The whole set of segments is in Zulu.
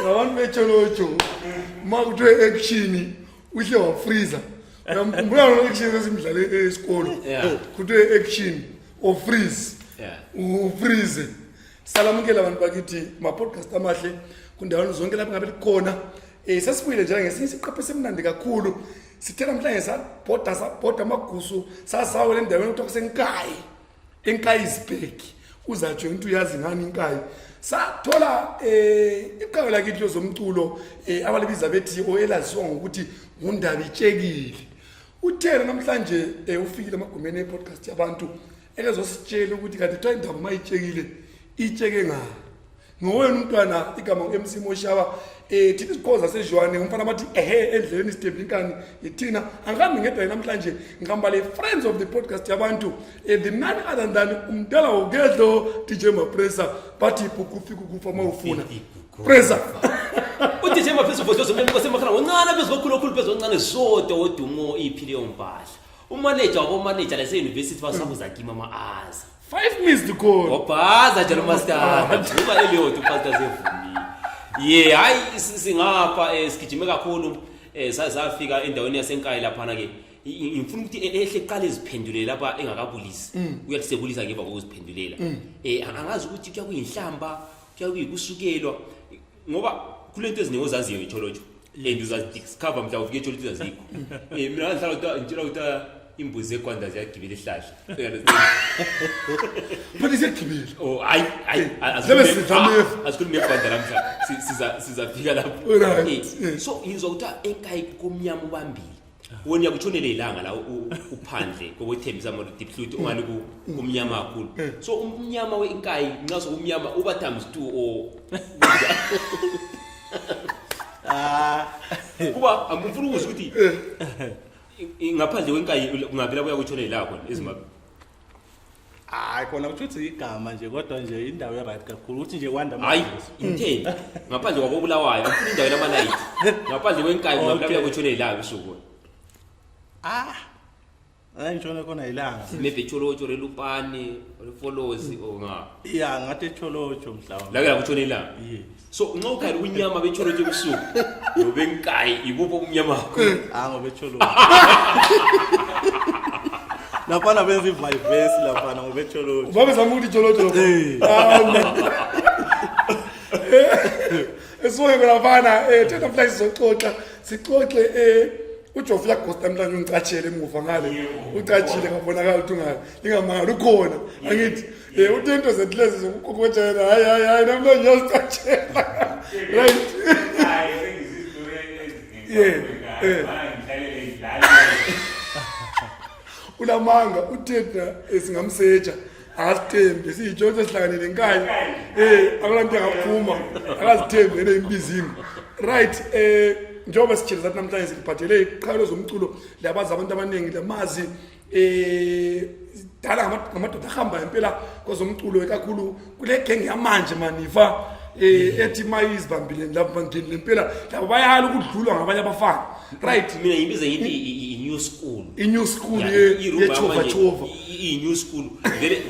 Ngabantu betsholotsho uma kuthiwe action uhle wafreezer. Uyamkhumbula lo action esimdlale esikolo. Kuthiwe action or freeze. Ufreeze. Salamukela abantu bakithi ma podcast amahle kundaweni zonke lapho ngabe likhona. Eh sesibuyile njalo ngesinye isiqephu esimnandi kakhulu. Sithe namhlanje sabhoda sabhoda amagusu sasawela endaweni okuthiwa kuseNkayi. eNkayisburg uzatsho into uyazi ngani iNkayi sathola eh iqhawe lakithi lozomculo eh abalibiza bethi oyelaziwa ngokuthi ngundabitshekile uthele namhlanje eh ufikile emagumeni e-podcast yabantu ekezositshela ukuthi kanti kuthiwa indaba uma itshekile itsheke ngani ngowena umntwana igama ngu-mc moshaba um thina izikhoza sezhwane umfana bathi ehe endleleni sidembe inkani yithina angihambi ngedwa namhlanje ngihamba le-friends of the podcast yabantu um the none other than umdala wogedlo dj mapresa bathi ibhukufika ukufa uma ufuna presa udj mapresa uvosemakhala ngoncane phezu kokhulu okhulu phezu koncane zodwa wodumo iphi leyo mpahla umaneja wabomaneja laseyunivesithi basabuza kimi ama-aza 5 minutes to go wabhaza njalo masitanda uba eliyodwa upastor sevumile ye hayi singapha eh, sigijime kakhulu eh, safika endaweni yasenkayi laphana ke ngifuna ukuthi ehle qale iziphendulele lapha engakabulisi mm. uyathi sebulisa ngemva kokuziphendulela mm. eh angazi ukuthi kuya kuyinhlamba kuya kuyikusukelwa ngoba kulento eziningi ozaziyo ngecholotsho and uzazidiscover mhla ufike etsholo ukuthi azikho um mina ngihlala kuthiwa ngitshela kuthiwa imbuzi zegwanda ziyagibela isihlahla But ziyagibela. Oh, hayi hayi Zibe sidla amefu. asikhulumi ngegwanda lamhla sizafika lapho Right. So ngizwa kuthiwa enkayi komnyama ubambile wena uyakutshonela ilanga la uphandle kokwethembisa ama deep ongani kumnyama kakhulu so umnyama wenkayi nxa sokumnyama uba times two or Ah, kuba angifuna ukuzwa ukuthi ngaphandle kwenkayi kungavela kuya kutshonela ilanga khona ezimbabwe. Hayi khona kusho ukuthi igama nje kodwa nje indawo e-right kakhulu ukuthi nje kwanda hayi amadosi. ngitheni ngaphandle kwakobulawayo angifuna indawo enamalayithi ngaphandle kwenkayi kungavela Okay. kuya kutshonela ilanga ebusuku. Ah, hayi ngitshone khona ilanga. Maybe echolotsho relupane olufolozi or nga Ya ngathi echolotsho mhlawumbe. la kutshona ilanga. Yes. So nxa ukhayela ubunyama becholotsho ebusuku nobenkayi ibuphi ubumnyama? Ah ngoba echolotsho. Laphana benza ivayivesi laphana ngoba echolotsho. Babezama ukuthi tsholotsho. Eh. Esuke khona eh thetha namhlanje sizoxoxa sixoxe eh uJoff uyaghosta namhlanje ungicatshele emuva ngale ucatshile ngabonakala ukuthi ungale lingamangala ukhona angithi eh uthe into zethu lezi zokukokotshela hayi hayi hayi namhlanje uyasicatshela right. Hayi sengizistory eziningi. Yeah. Ngihlalele ngidlala. Ulamanga uthetha esingamseja akasithembi siyitshontsho sihlangane nenkayi eh akulanto engaphuma akazithembi ene imbizini right eh njengoba sitshele sathi namhlanje siliphathele iqhalo zomculo liyabazi abantu abaningi lamazi eh dala ngamadoda ahamba impela kwezomculo kakhulu kule genge yamanje manifa eh ethi mayizibambile lapho bangeni lempela labo bayala ukudlulwa ngabanye abafana right. Mina ngibiza ngithi i-new school. I-new school. Yeah, i-rumba yechova yamanje, chova. I-new school vele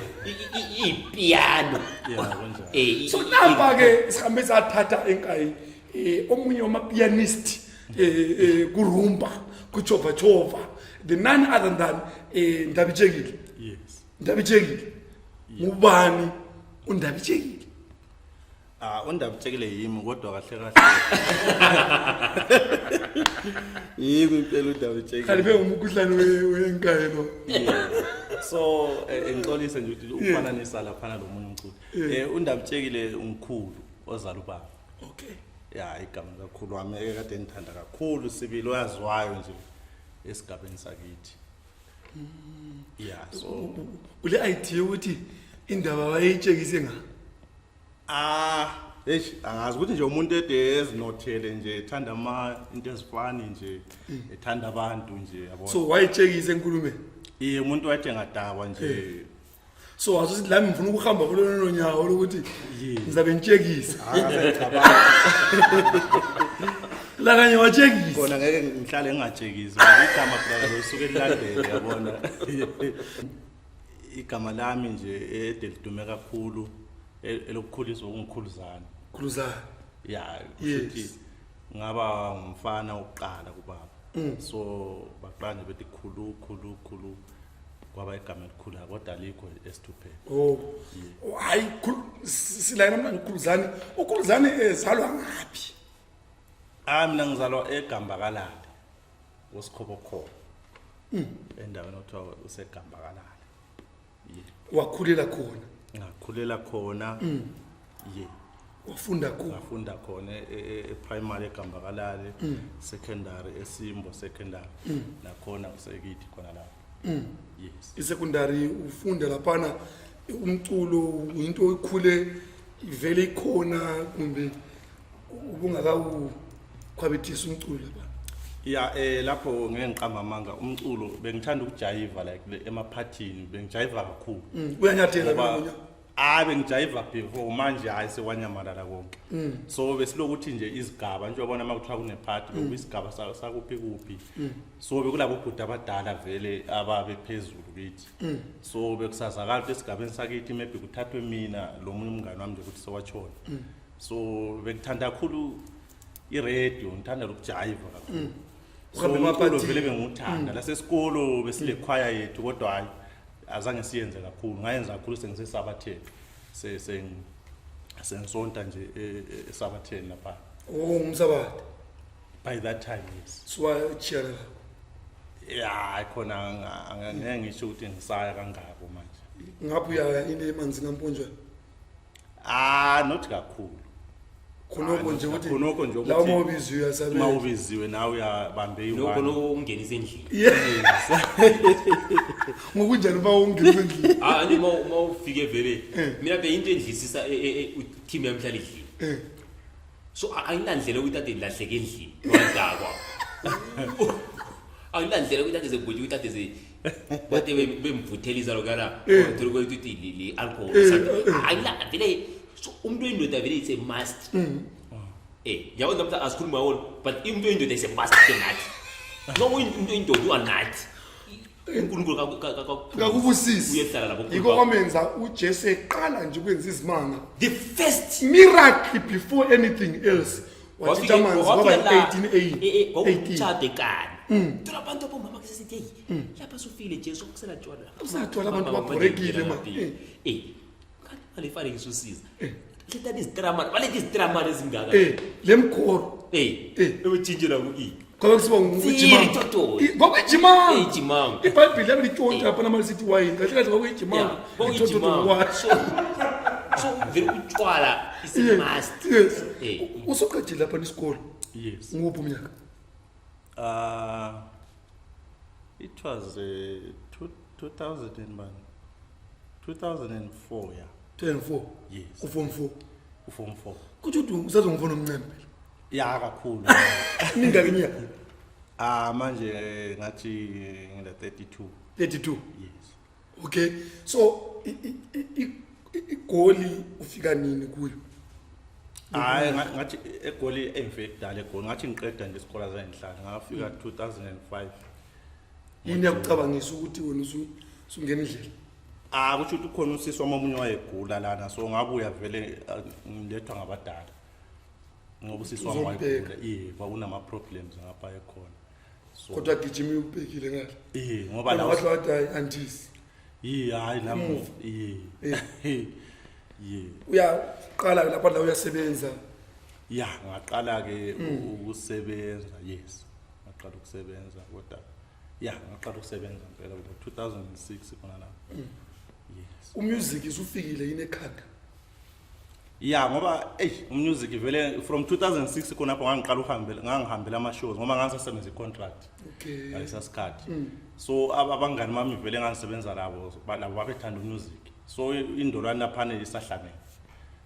iyipiyano. Yeah, kunjalo. So nampa ke sihambe sathatha enkayi eh omunye wama-pianist eh eh kurumba kuchova chova the none other than eh Ndabitshekile. Yes. Ndabitshekile ngubani uNdabitshekile? Ah undabutshekile yimi kodwa kahle kahle. Yimi impela undabutshekile. Khaliphe ngumkhuhlane wenkayi lo. Yeah. So ngixolise nje ukuthi ukufananisa laphana lo munye umculo. Eh undabutshekile umkhulu ozala ubaba. Okay. Ya igama kakhulu wami ekade ngithanda kakhulu sibili oyaziwayo nje esigabeni sakithi. Yeah so ule idea ukuthi indaba wayeyitshekise nga Ah, eish angazi ukuthi nje umuntu ede ezinothele nje ethanda ama into ezifani nje ethanda abantu nje yabo. So wayitshekise enkulumeni? Iye umuntu wathi ngadakwa nje. So wazi ukuthi lami ngifuna ukuhamba kulolo nyawo lokuthi Yeah. ngizabe ngitshekisa. Ah, ngicabanga La kanye watshekisa. Kona ngeke ngihlale ngingatshekisi ngoba igama brother lisuke lilandele yabona. Igama lami nje ede lidume kakhulu elokukhuliswa ungikhuluzana. Khuluzana. Ya, kushuthi ngaba umfana wokuqala kubaba. So baqala nje bethi khulu khulu khulu kwaba igama elikhulu kodwa alikho esithupheni. Oh. Hayi silaye namhlanje ukhuluzani. Ukhuluzani ezalwa ngaphi? Ah mina ngizalwa eGambakalala. Usikhobokhobo. Endaweni othiwa useGambakalala. Wakhulela khona. Ngakhulela khona. Ye. Wafunda khona. Ngafunda khona e-primary eGambakalale, secondary eSimbo secondary. Nakhona kusekithi khona lapho. Yes. Isecondary ufunda laphana umculo into ikhule ivele ikhona kumbe ubungakawukhwabithisi umculo lapha? Ya, lapho ngeke ngiqamba amanga, umculo bengithanda ukujayiva like emaphathini, bengijayiva kakhulu. Uyanyathela mina. Ah bengijayiva before, manje hayi sekwanyamalala konke. So besilokuthi nje izigaba nje ubona makuthiwa kunephathi bekuyisigaba sakuphi kuphi. So bekulabo bhuti abadala vele ababe phezulu kithi. So bekusazakala ukuthi esigabeni sakithi maybe kuthathwe mina lo munye umngane wami nje ukuthi sewatshona. So bengithanda kakhulu i-radio, ngithanda lokujayiva kakhulu. So umculo vele bengiwuthanda. Lasesikolo besile choir yethu kodwa hayi azange siyenze kakhulu, ngayenza kakhulu sengisesabatheni, sengisonta nje esabatheni lapha. Oh, umsabatha. By that time, yes. Siwachiyana lapho. Ya, khona angeke ngisho ukuthi ngisaya kangako manje. Ngapha uyaya ini emanzini amponjwana? Ah, not kakhulu. Khonokho nje ukuthi khonokho nje ukuthi lawo mawubiziwe uyasabe. Mawubiziwe nawe uyabambe iwani. Lokho ukungenisa endlini. Yes. Ngokunjani uma ungenisa endlini? Ah, nje uma ufike vele. Mina be into endlisisa team yami hlala endlini. So ayinandlela ukuthi ade lahleke endlini. Wadakwa. Ayinandlela ukuthi ade zebhuti ukuthi ade ze bade bemvuthelisa lokana uthola ukuthi li alcohol ayina vele. So umuntu oyindoda vele it's a must. Yabona namhla asikhuluma ngawona, but umuntu oyindoda is a must ke nathi. Noma umuntu oyindoda uwanathi. uNkulunkulu kakubusisi. Uyehlala lapho. Yiko kwamenza uJesu eqala nje ukwenza izimanga. The first miracle before anything else. Wathi amanzi kwaba 18 18. Kani. Thola abantu abomama ke sesithi hey, lapha sufile Jesu kusela tshwala. Usathola abantu babhorekile ma. Kanti mali ngisusiza. Letha izitramani, baletha izitramani ezingaka. Lemkhoro. Ebetshintshela ku E. Kwabe kusiba ngujimanga. Kwakuyijimanga. Ijimanga. IBhayibheli yabe litshontsha lapha namali sithi wine. Kahle kahle kwakuyijimanga. Kwakuyijimanga. So vele utshwala is a must. Yes. Usuqedile lapha isikolo? Yes. Nguphi umnyaka? It was 2001. 2004, yeah. 2004? Yes. Uform 4? Uform 4. Kuthi uthi usazongifona omncane phela. Ya kakhulu. Ningaki iminyaka? Ah manje ngathi ngina 32. 32. Yes. Okay. So igoli ufika nini kuyo? Hayi ngathi egoli engifike kudala egoli ngathi ngiqeda nje isikole zangihlala ngafika 2005. Yini yakucabangisa ukuthi wena usungena indlela? Ah kusho ukuthi ukhona usisi wami omunye wayegula lana so ngabuya vele ngilethwa ngabadala. Ngoba usisi wami wayegula, kwakunama problems ngapha ekhona. So kodwa gijima ubhekile ngale. Ngoba la wathi wathi hayi andisi. Hayi nami. Uyaqala lapha la uyasebenza. Ya ngaqala ke ukusebenza, yes. Ngaqala ukusebenza kodwa ya ngaqala ukusebenza impela ngo 2006 khona la. Yes. Umusic isufikile yini ekhanda? Ya ngoba umusic vele from 2006 khonapho ngangiqala uhambela ngangihambela ama shows ngoba ngangisasebenza icontract. Okay. Ngalesa sikhathi. So abangani bami vele ngangisebenza labo labo babethanda umusic. So indolwane laphana isahlangene.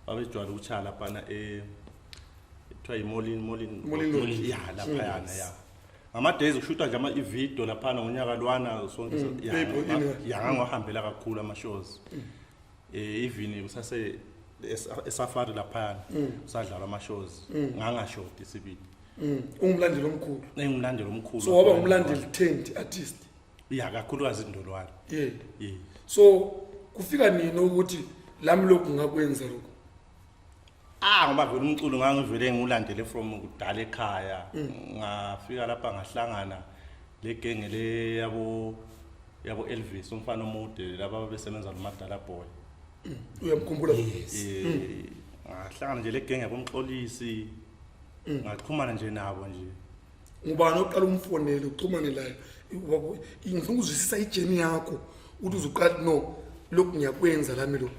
Babejwayele ukuchaya laphana kuthiwa yiMolin Molin Molin. Ya laphayana ya. Ngama days ushutha nje ama video laphana ngonyaka lwana sonke ya ngangihambela kakhulu ama shows. Even usase esafari laphana usadlala ama shows ngangashoti sibili. Ungumlandeli omkhulu. Engumlandeli omkhulu. So waba umlandeli trained artist. Ya, kakhulukazi indolwane. Yeah. Yeah. So kufika nini ukuthi lami lokhu ngakwenza lokhu? Ah, ngoba vele umculo ngangivele ngiwulandele from kudala ekhaya. Ngafika lapha ngahlangana le genge le yabo Elvis, umfana omude, laba ababesebenza noMadala Boy. Uyamkhumbula? Ngahlangana nje le genge yabomxolisi. Ngaxhumana nje nabo nje. Ngubani oqala umfonele uxhumane layo? Ngifuna ukuzwisisa i-journey yakho ukuthi uzuqala, no, lokhu ngiyakwenza lami lokhu.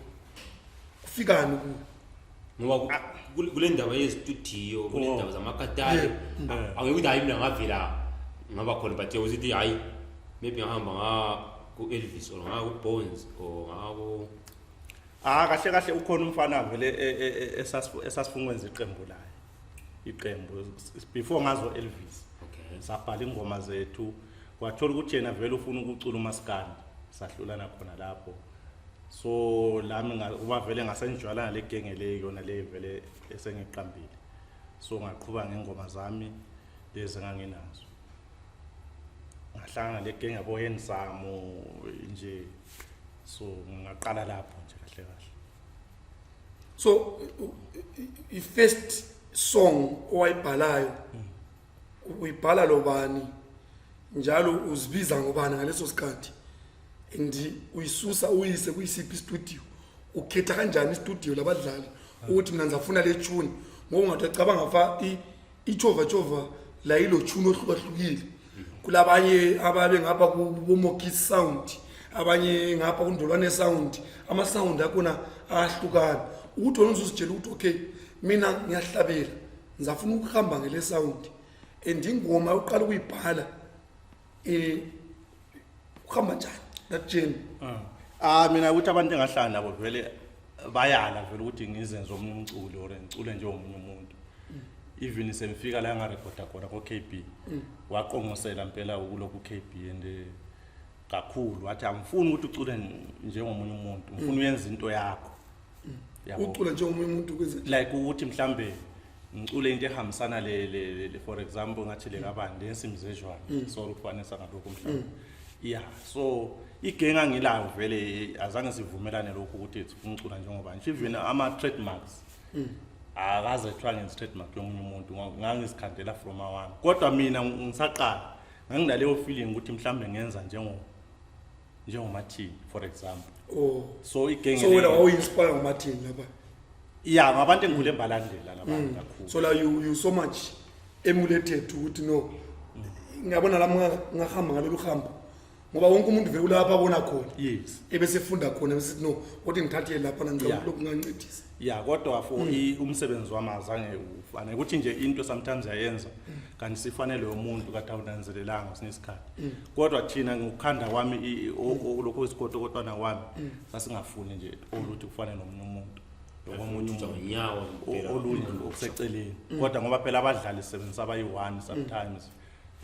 Kufikani kuwe? Ngoba kule ndaba yezitudiyo, kule ndaba zamakatale, angeke ukuthi hayi, mina ngavela ngaba khona, but usithi hayi, maybe ngahamba nga ku-Elvis or nga ku-Bones or nga ku Ah, kahle kahle ukhona umfana vele esasifuna ukwenza iqembu layo. Iqembu before ngazo Elvis. Sabhala ingoma zethu, kwathola ukuthi yena vele ufuna ukucula umaskandi, sahlulana khona lapho. So lami uba vele ngasenjwalana le genge le, yona le vele esengiqambile, so ngaqhuba ngengoma zami lezi enganginazo, ngahlangana le genge yabo Hensamo nje, so ngaqala lapho nje kahle kahle. So i-first song owayibhalayo uyibhala lobani, njalo uzibiza ngobani ngaleso sikhathi, and uyisusa uyise kuyisiphi istudio? Ukhetha kanjani istudio labadlali ukuthi mina ngizafuna le tune? Ngoba ungathi uyacabanga fa ichova chova la ilo tune ohlukahlukile, kulabanye ababe ngapha kuboMokis Sound, abanye ngapha kuNdolwane Sound, ama-sound akhona ahlukana. Ukuthi wena uzozitshela ukuthi okay, mina ngiyahlabela, ngizafuna ukuhamba ngele sound, and ingoma uqala ukuyibhala kuhamba njani that journey? Ah, mina ukuthi abantu engahlala nabo vele bayala vele ukuthi ngizenze omunye umculo or ngicule njengomunye umuntu. Even semfika la ngarekhoda khona ko-KB, waqongosela mpela kulokhu KB and kakhulu, wathi angifuni ukuthi ucule njengomunye umuntu, ngifuna uyenze into yakho. Yabo. Ucula njengomunye umuntu kwenze? Like ukuthi mhlambe ngicule into ehambisana le, for example ngathi le kabani lensimbi zejwane, sorry ukufanisa ngalokho mhlawumbe. Yeah, so igenge angilayo vele azange sivumelane lokho ukuthi sifuna ucula njengoba nje, even ama trademarks akaze kuthiwa ngenza trademark yomunye umuntu, ngangizikhandela from awami. Kodwa mina ngisaqala nganginaleyo feeling ukuthi mhlambe ngenza njengoMartin, for example. Oh. So igenge So wena wawu-inspire nguMartin lapha? Ya, ngabantu engikhule embalandela labantu kakhulu. So la you so much emulated ukuthi no, ngiyabona la ngahamba ngalolu hambo, ngoba wonke umuntu vele ulapha abona khona ebesefunda khona, bese no, kodwa ngithathele lapha ngicabanga lokhu kungancedisa. Ya, kodwa for umsebenzi wami azange ufane, ukuthi nje into sometimes yayenza kanti sifanele umuntu kade awunanzelelanga kwesinye isikhathi. Kodwa thina ngokukhanda kwami lokho isikotokotwana kwami sasingafuni nje oluthi kufane nomunye umuntu, omunye umuntu ngonyawo impela. Olunye okuseceleni. Kodwa ngoba phela abadlali sisebenzisa abayi-one, sometimes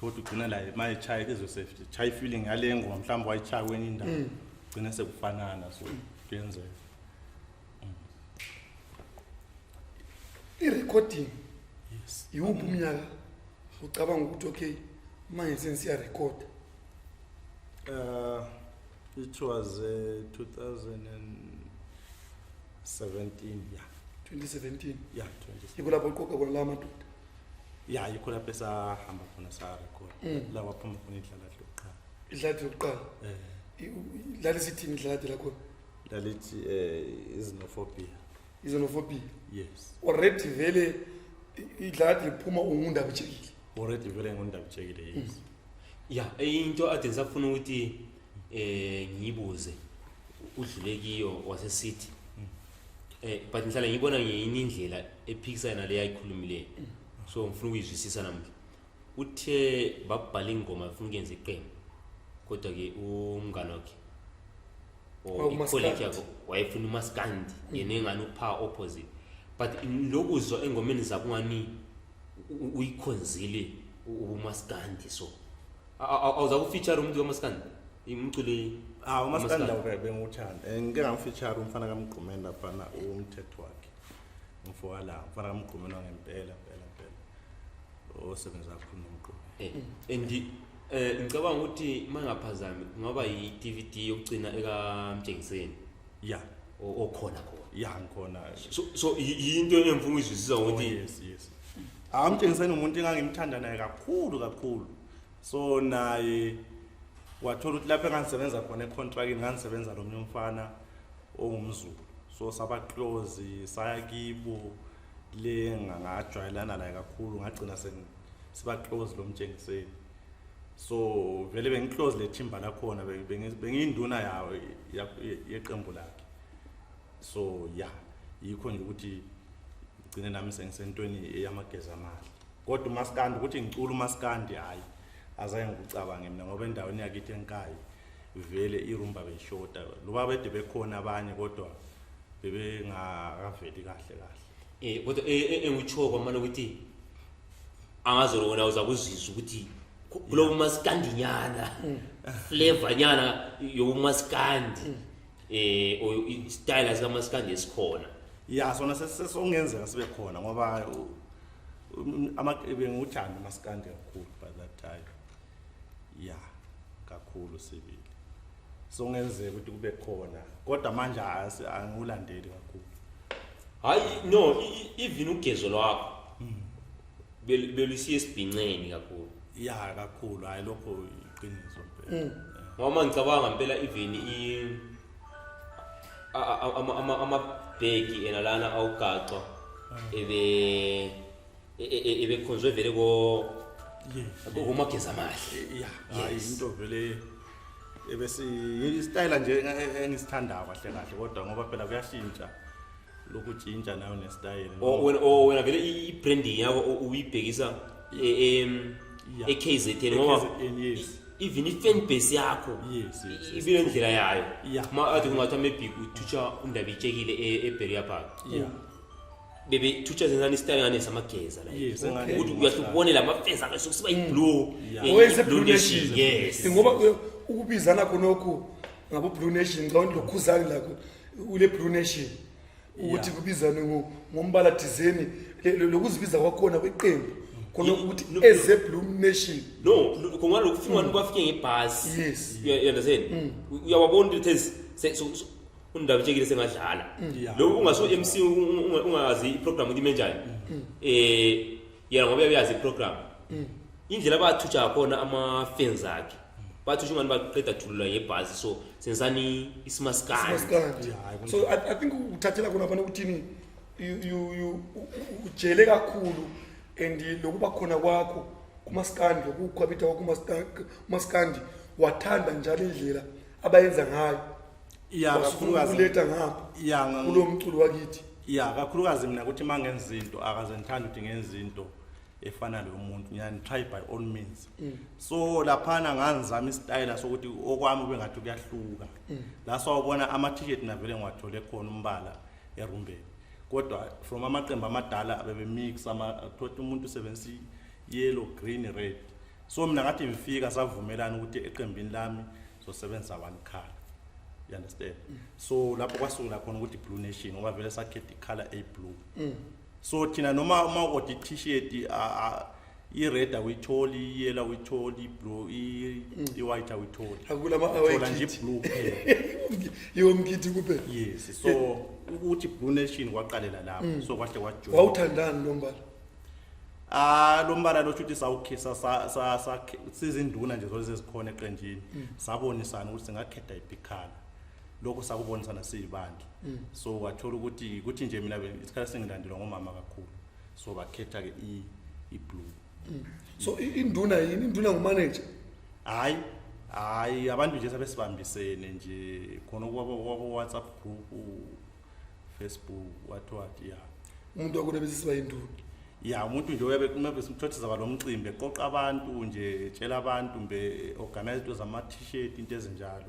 thothi ugcina la mayechaya izosechaya i-feeling yale ngoma mhlawumbe wayechaya kwenye indawo, gcine sekufanana, so kuyenzeka. I-recording, iwuphi umnyaka ucabanga ukuthi okay, manje sengisiyarekhoda? It was 2017, yeah. 2017? Yeah, 2017. Yikho lapho uqoqa khona la madoda? Yeah, yikho lapho esahamba khona sarekhona, la waphuma khona idlaladi lokuqala. Idlaladi lokuqala. Lalisithini idlaladi lakhona? Lalithi i-xenophobia. I-xenophobia? Yes. Already vele idlaladi liphuma ungundaba utshekile? Already vele ngundaba utshekile, yes. Ya, into ade ngisafuna ukuthi ngiyibuze, udlule kiyo wasesithi but ngihlala ngibona ngeyinye indlela ephikisana nale ayikhulumileyo, so ngifuna ukuyizwisisa namuhla. Uthe babhala ingoma, befuna ukuyenza iqembu, kodwa-ke umngane wakhe or Kwakumaskandi. i-colleague yakho wayefuna umaskandi, yena engani upha opposite. But lokuzwa engomeni zakho ungani uyikhonzile ubumaskandi, so awuza kufeature umuntu kamaskandi, umculi? Ah, umaskandi. Umaskandi. Lawo bengiwuthanda. Ngike ngamfeature umfana kaMgqumeni laphana, umthetho wakhe. Umfowala, la, umfana kaMgqumeni wangempela, mpela mpela. Osebenza kakhulu noMgqumeni. And Ngicabanga ukuthi mangaphazami kungaba yi-DVD yokugcina ekaMtshengiseni ya okhona khona. Ya, ngikhona. So yinto engifuna ukuyizwisisa Oh, ngokuthi yes, amtshengiseni umuntu engangimthanda naye kakhulu kakhulu. So naye wathola ukuthi lapho engangisebenza khona econtrakini ngangisebenza nomnye umfana ongumZulu, so saba close, saya kibo le, ngajwayelana naye kakhulu, ngagcina siba close lo Mtshengiseni. So vele bengiclose le thimba lakhona, bengiyinduna yawo yeqembu lakhe. So ya, yikho nje ukuthi ngigcine nami sengisentweni eyamageza amahle, kodwa umaskandi, ukuthi ngicula umaskandi, hayi, azange ngikucabange mina, ngoba endaweni yakithi eNkayi vele irumba beyishoda, loba bede bekhona abanye kodwa bebengakaveli kahle kahle. Kodwa engikutsho kwamane ukuthi angazi wona uzakuzizwa ukuthi kulobu maskandi nyana, flavor nyana yobumaskandi, or style sikamaskandi esikhona. Ya, sona sesongenzeka sibe khona ngoba bengiwuthanda umaskandi kakhulu by that time, ya, kakhulu sibili. Songenzeka ukuthi kube khona, kodwa manje angiwulandeli kakhulu. Hayi, no, even ugezo lwakho belusiya esibhinceni kakhulu. Ya, kakhulu, hayi, lokho iqiniso mpela. Ngoba uma ngicabanga mpela, even amabhegi ena lana awugaxwa ebe ebekhonzwe vele ko komageza amahle. Ya, hayi, into vele ebese isitayela nje engisithandayo kahle kahle, kodwa ngoba phela kuyashintsha lokhu, tshintsha nayo nesitayela. O wena vele i-branding yakho uyibhekisa e-KZN ngoba e-KZN, yes. Even i-fan base yakho ibile ndlela yayo. Ma ade kungathiwa maybe uthutsha undaba itshekile eBerea Park, bebe thutsha zenzani isitayela ngane samageza la, Yes, engane ukuthi uyahle ubone la mafensi akhe sokusiba yi-blue, Oyise i-Blue Blue Nation. Yes. Ngoba ukubizana khonokhu ngabo Blue Nation, ngicabanga ukuthi lokhuzani lakho ule Blue Nation, ukuthi kubizane ngombala thizeni, lokuzibiza kwakhona kweqembu khona ukuthi eze Blue Nation. No, khona lokhu funa bafike ngebhasi. You understand? Uyawabona ukuthi undaba itshekile sengadlala lo ungaso MC, ungazi iprogram ukuthi imenjani, yena ngoba uyayazi iprogram, indlela abathutsha khona ama-fans akhe, bathutsha ungani baqeda thulula ngebhasi, so senzani isimaskandi. Maskandi. Yeah, hayi, So I think uthathela khona fana ukuthini, ujele kakhulu and lokuba khona kwakho kumaskandi, lokukhwabitha kwakho kumaskandi, wathanda njalo indlela abayenza ngayo. Ya, Wasufuna kakhulukazi. ukuletha ngapha kulo mculo wakithi. Ya, kakhulukazi mina ukuthi uma ngenza into, akaze ngithanda ukuthi ngenza into efana leyo muntu, ngiyani-try by all means. So laphana ngangizama isitayela sokuthi okwami kube ngathi kuyahluka. La sawubona ama-t-shirt navele ngiwathole khona umbala erumbeni, kodwa from amaqembu amadala bebemix, thothi umuntu usebenzisa yellow, green, red. So mina ngathi ngifika savumelana ukuthi eqembini lami zosebenzisa one color, you understand? So lapho kwasungula khona ukuthi Blue Nation, ngoba vele sakhetha i-color eyi-blue. So thina noma uma u-order i-t-shirt, i-red awuyitholi, i-yellow awuyitholi, i-blue, i-white awuyitholi. Akulama Uthola nje awayikhithi. i-blue kuphela. Yiwo mkhithi kuphela. Yes, so ukuthi Blue Nation kwaqalela lapho, so kwahle kwajoin. Wawuthandani lo mbala? Ah, lo mbala lo shuthi sawukhisa sa sizinduna nje zonke ezikhona eqenjini, sabonisana ukuthi singakhetha iphi i-colour. Lokho sakubonisana siyibandla, so wathola ukuthi nje mina isikhathi sengilandelwa ngomama kakhulu, so bakhetha ke i-blue. So induna yini? Induna ngumanager? Hayi, hayi, abantu nje sabesibambisene nje khona kwabo WhatsApp group, Facebook, what what, ya. Umuntu wakhona bese siba yinduna. Ya, umuntu nje uyabe maybe simthothi zaba lo mcimbi, eqoqa abantu nje, etshela abantu mbe organize into zama t-shirt, into ezinjalo.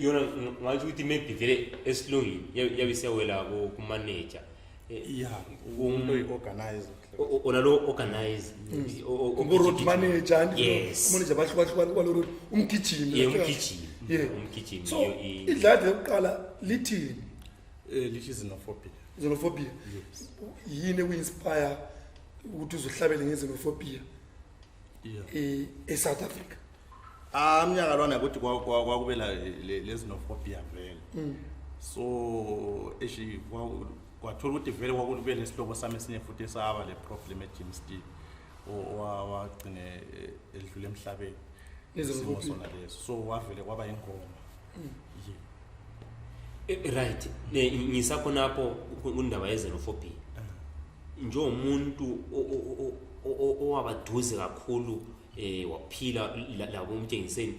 Yona ngathi ukuthi maybe vele esilungini yabe siyawela ku-manager. Ya, umuntu oyi-organize. Ona lo organize Ngo-road manager. Yes. Manager bahlukahlukana kwalo road, umgijimi. Yeah, umgijimi. Umgijimi. So idlade lokuqala lithini? Lithi xenophobia. Xenophobia. Yes. Yini ekuinspire ukuthi uzohlabele nge-xenophobia? e-South Africa. Ah, umnyaka lwana ukuthi kwakube lezinophobia vele. So eshi kwathola ukuthi vele kwakube lesihlobo sami esinye futhi esaba le problem eGymston owagcine edlule emhlabeni. Isimo sona leso. So wavele kwaba ingoma. Yeah. Right. Ngisakhonapho kundaba ye-xenophobia. Njengomuntu owabaduze kakhulu waphila labo umtshengiseni.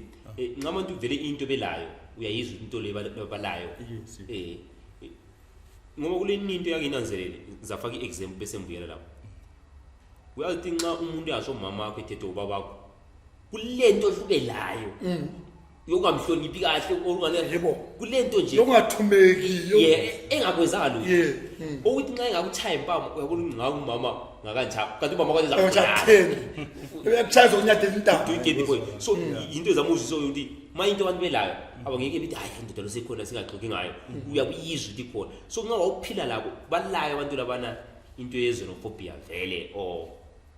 Nxa abantu vele into belayo uyayizwa into le balayo. Ngoba kule into yake inanzelele ngizafaka i-example bese ngibuyela lapho. Uyazi ukuthi nxa umuntu engasho umama wakho ethethe ubaba wakho kulento ohlube layo yokungamhloniphi kahle Yebo. Kulento nje yokungathumeki. Yeah, engakwenzanga lutho. Ukuthi nxa engakuchaya impama uyabona ukuthi ngaku umama ngakanjalo kanti umama kwaze zatheni uyakuchaya zokunyathela intamo. Do you get the point? So into ezama uzwisa ukuthi ma into abantu belayo abangeke bethi hayi indoda losekhona singaxoxi ngayo, uyakuyizwa ukuthi ikhona. So nxa wawuphila labo balayo abantu labana into ye-xenophobia vele or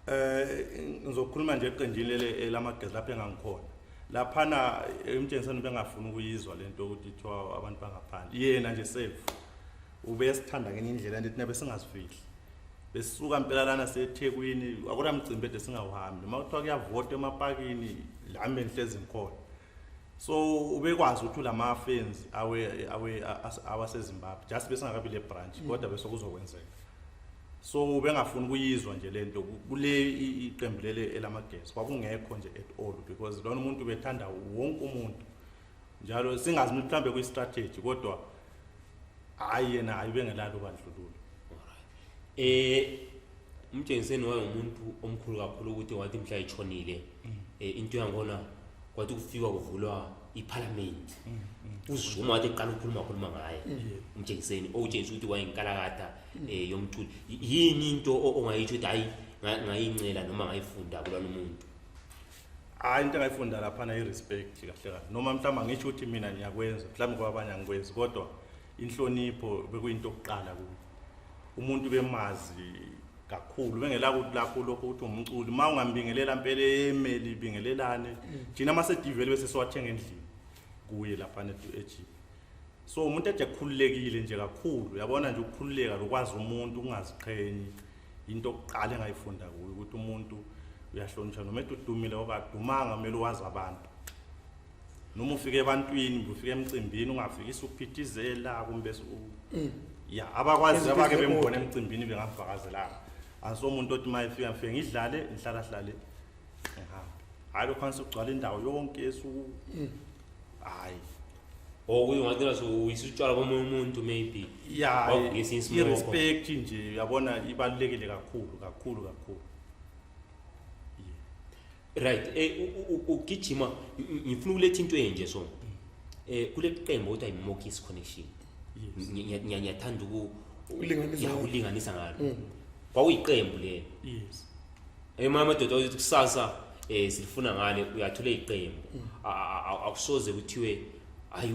Ngizokhuluma nje eqenjini leli elamagezi lapho engangikhona. Laphana emtshengiseni bengafuni ukuyizwa lento ukuthi ithiwa abantu bangaphandle. Yena nje self ubesithanda ngenye indlela nje thina besingazifihli. Besisuka impela lana seThekwini akuna mcimbi ede singawuhambi. Noma kuthiwa kuyavotwa emapakini lami bengihlezi ngikhona. So ubekwazi ukuthi ulama fans awe awe awaseZimbabwe just besingakabi le branch kodwa bese kuzokwenzeka. So ubengafuni ukuyizwa nje lento kule iqembu leli elamagesi kwakungekho nje at all because lona umuntu bethanda wonke umuntu njalo singazi mhlawumbe kuyi strategy kodwa hayi yena hayi bengelalo ubandlululo. Umtshengiseni wayengumuntu omkhulu kakhulu ukuthi wathi mhla etshonile into yangona kwathi kufika kuvulwa iparliament uZuma wathi eqala ukukhuluma khuluma ngaye umtshengiseni okutshengisa ukuthi wayinkalakatha yomculo. Yini into ongayitsho ukuthi hayi ngayincela noma ngayifunda kulona umuntu? Hayi, into engayifunda laphana i-respect kahle kahle noma mhlawumbe angisho ukuthi mina ngiyakwenza mhlawumbe kwabanye angikwenzi kodwa inhlonipho bekuyinto yokuqala kuyo. Umuntu bemazi kakhulu bengela ukuthi lapho lokho ukuthi umculi uma ungambingelela mpela emeli bingelelane thina ama-CD vele bese siwathenga endlini kuye laphana eJip. So umuntu eje kukhululekile nje kakhulu uyabona nje ukukhululeka lokwazi umuntu ungaziqhenyi into yokuqala engayifunda kuyo ukuthi umuntu uyahlonishwa noma edudumile okadumanga kumele wazi abantu noma ufike ebantwini ufike emcimbini ungafikisi ukuphithizela kumbe ya abakwazi abake bembona emcimbini bengamfakazelanga. Asomuntu othi uma efika ngifike ngidlale ngihlala hlale ngihambe hayi lokho angisugcwala indawo yonke esu hayi. Okuyingathi so uyisutshwala komunye umuntu maybe. Ya, Wavukisa ismoko. I-respect nje uyabona ibalulekile kakhulu kakhulu kakhulu. Right, ugijima ngifuna ukuletha into enje so kule qembu okuthiwa i-Mokis Connection. Ngiyathanda uku Ulinganisa ya, ngalo. Ukulinganisa ngalo kwakuyiqembu lelo. Ema amadoda ukuthi kusasa silifuna ngale uyathola iqembu. Akusoze kuthiwe hayi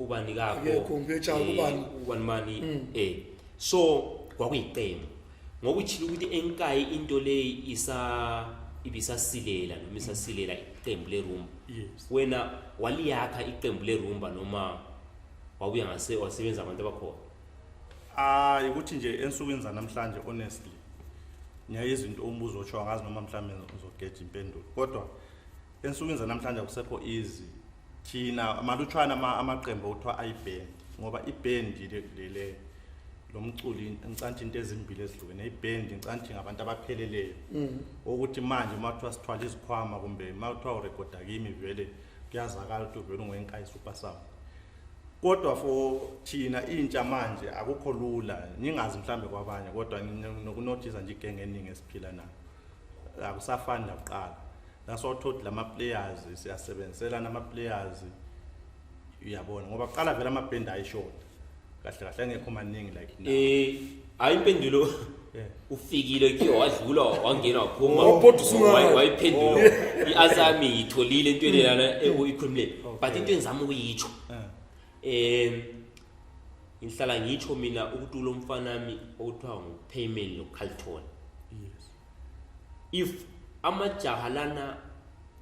ubani kakho Akekho, ngiyetshaka ubani. Ubani mani so kwakuyiqembu ngoba uchile ukuthi enkayi into le isa ibisasilela noma isasilela iqembu lerumba. Wena waliyakha iqembu lerumba noma wabuya ngase wasebenza abantu abakhona? Ah, ukuthi nje ensukwini zanamhlanje honestly ngiyayizwa into umbuzo otsho angazi noma mhlawumbe ngizogeja impendulo kodwa ensukwini zanamhlanje akusekho easy. Thina malutshwana amaqembu okuthiwa ayiband ngoba iband le lo mculi ngicanthi into ezimbili ezihlukene. Iband ngicanthi ngabantu abapheleleyo ukuthi manje uma kuthiwa sithwala izikhwama kumbe uma kuthiwa urekhoda kimi vele kuyazakala ukuthi uvele ungowenkayi Super Sound. Kodwa for thina intsha manje akukho lula ngingazi mhlambe kwabanye kodwa nginokunothisa nje igenge eningi esiphila nayo akusafani nakuqala. That's what taught lama players siyasebenziselana ama players uyabona ngoba kuqala vele amabhendi ayishoda kahle kahle engekho maningi like now. Hayi impendulo ufikile kiyo wadlula wangena waphuma. Waphoda usuka. Wayiphendula i-answer yami ngiyitholile entweni lana oyikhulumile but into engizama ukuyitsho ngihlala ngitsho mina ukuthi ulo mfana wami okuthiwa nguPayman noCarlton if Amajaha lana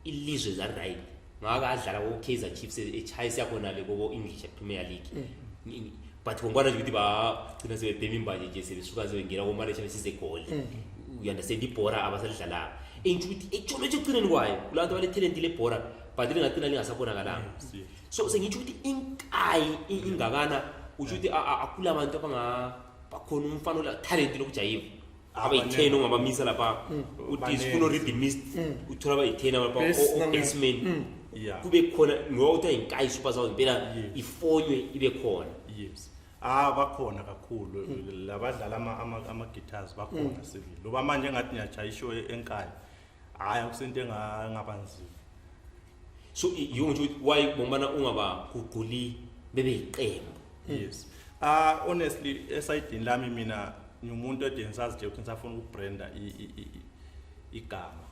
ilizwe za-right ngake adlala ko-Kaizer Chiefs echayisa khona le kobo-English Premier League. But ngokubona nje ukuthi bagcina sebebhema imbanje nje, sebesuka sebengena komalayisha besize egoli, you understand? Ibhora abasalidlalanga, engitsho ukuthi etshono ekugcineni kwayo kulabantu abale-talent lebhora, but lingagcina lingasabonakalanga. So sengitsho ukuthi inkayi ingakana, usho ukuthi akula bantu abanga bakhona umfana ola talent lokujayiva abayi-10 ongabamisa lapha uthi sifuna o-rhythmist, uthola abayi-10 lapha, o-bassman kube khona, ngoba kuthiwa yinkayi Super Sound impela ifonywe ibe khona. Yes, ah, bakhona kakhulu labadlala ama-guitars, bakhona sibili. Loba manje engathi ngiyachaya ishow enkaya, hhayi, akusento engaba nzima. So yiyo ngisho ukuthi why ngombana ungabaguquli bebe yiqembu? Yes, ah, honestly, esayidini lami mina ngiwumuntu ede ngisazi nje ukuthi ngisafuna ukubranda igama,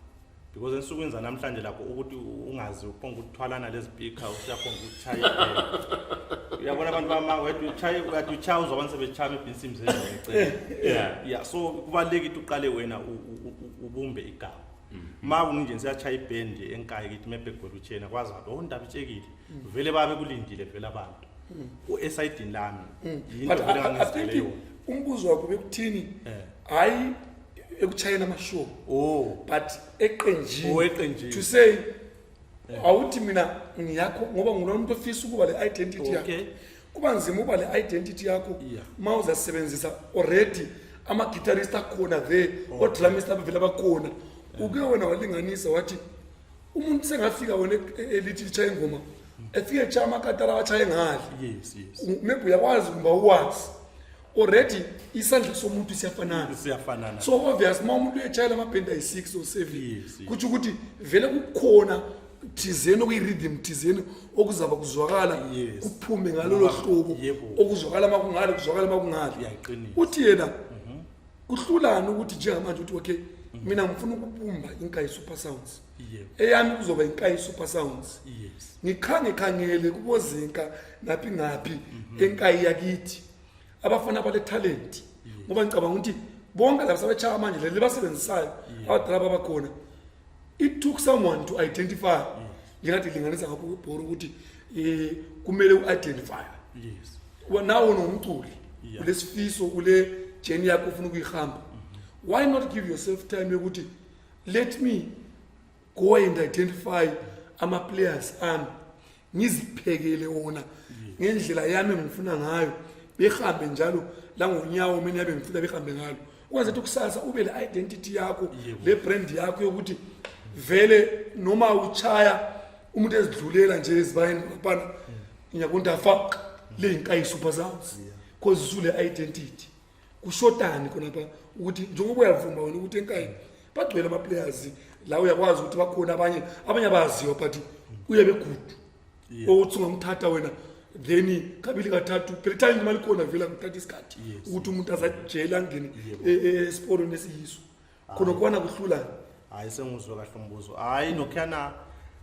because ensukwini zanamhlanje lapho ukuthi ungazi uphonga ukuthwalana lezipika, usiyaphonga ukuchaya ibhele. Uyabona abantu bama wedwa uchaye, uyathi uchaya uzwa abantu sebechaya maybe insimbi zengcece. Yeah, so kubalulekile ukuthi uqale wena ubumbe igama. Ma kunje siyachaya ibhendi enkayi kithi maybe egwela utshena kwazi abantu, oh, ndaba itshekile vele, babe kulindile vele abantu esayidini lami. Yinto But vele I ngangizitshele think yona. umbuzo wakho bekuthini, hayi ekuchayeni amashow, oh but eqenjini. Oh, eqenjini. To say awuthi mina ngiyakho ngoba ngulona umuntu ofisa ukuba le identity yakho. Kuba nzima ukuba le identity yakho ma uzasebenzisa already ama-guitarist akhona there, o-drummist abavele abakhona. Uke wena walinganisa wathi umuntu sengafika wena elithi litshaye ingoma, efike etshaya amakatara awatshaye ngale. yes Maybe uyakwazi kumba uwazi already isandla somuntu siyafanana. Siyafanana. So obvious uma umuntu uyetshayela amabhendi ayi-6 or 7, kutsho ukuthi vele kukhona thizeni okuyi-rhythm thizeni okuzaba kuzwakala, kuphume ngalolo hlobo, okuzwakala makungale, kuzwakala makungale. Iqiniso. Uthi yena kuhlulani ukuthi njengamanje uthi okay, mina ngifuna ukubumba Inkayi Super Sounds, eyami kuzoba Inkayi Super Sounds, ngikhange khangele kubozinka naphi ngaphi enkayi yakithi abafana bale talent, ngoba ngicabanga ukuthi bonke laba sabetshaya manje leli basebenzisayo abadala babakhona, it took someone to identify. Njengathi linganisa ngapho kwebhora ukuthi kumele u-identify. Nawe unomculi, ulesifiso, kule journey yakho ufuna ukuyihamba, why not give yourself time yokuthi let me go and identify ama-players ami, ngiziphekele wona ngendlela yami engifuna ngayo, behambe njalo langonyawo mina yabe ngifuna behambe ngalo, ukwenza ukuthi kusasa ube le identity yakho, le brand yakho yokuthi vele noma uchaya umuntu ezidlulela nje ezibayeni laphana, ngiyakubona fa le Inkayi Super Sounds, cause usule identity. Kushotani khonapha ukuthi njengoba uyavuma wena ukuthi enkayi bagcwele ama-players la, uyakwazi ukuthi bakhona abanye abaziwa, but uye begudu ukuthi ungamthatha wena then kabili kathathu, phela italent imali khona vele akuthatha isikhathi ukuthi umuntu azajele angene esiporweni esiyiso khona kwana kuhlulani. Hayi, senguzwe kahle umbuzo. Hayi, nokhuyana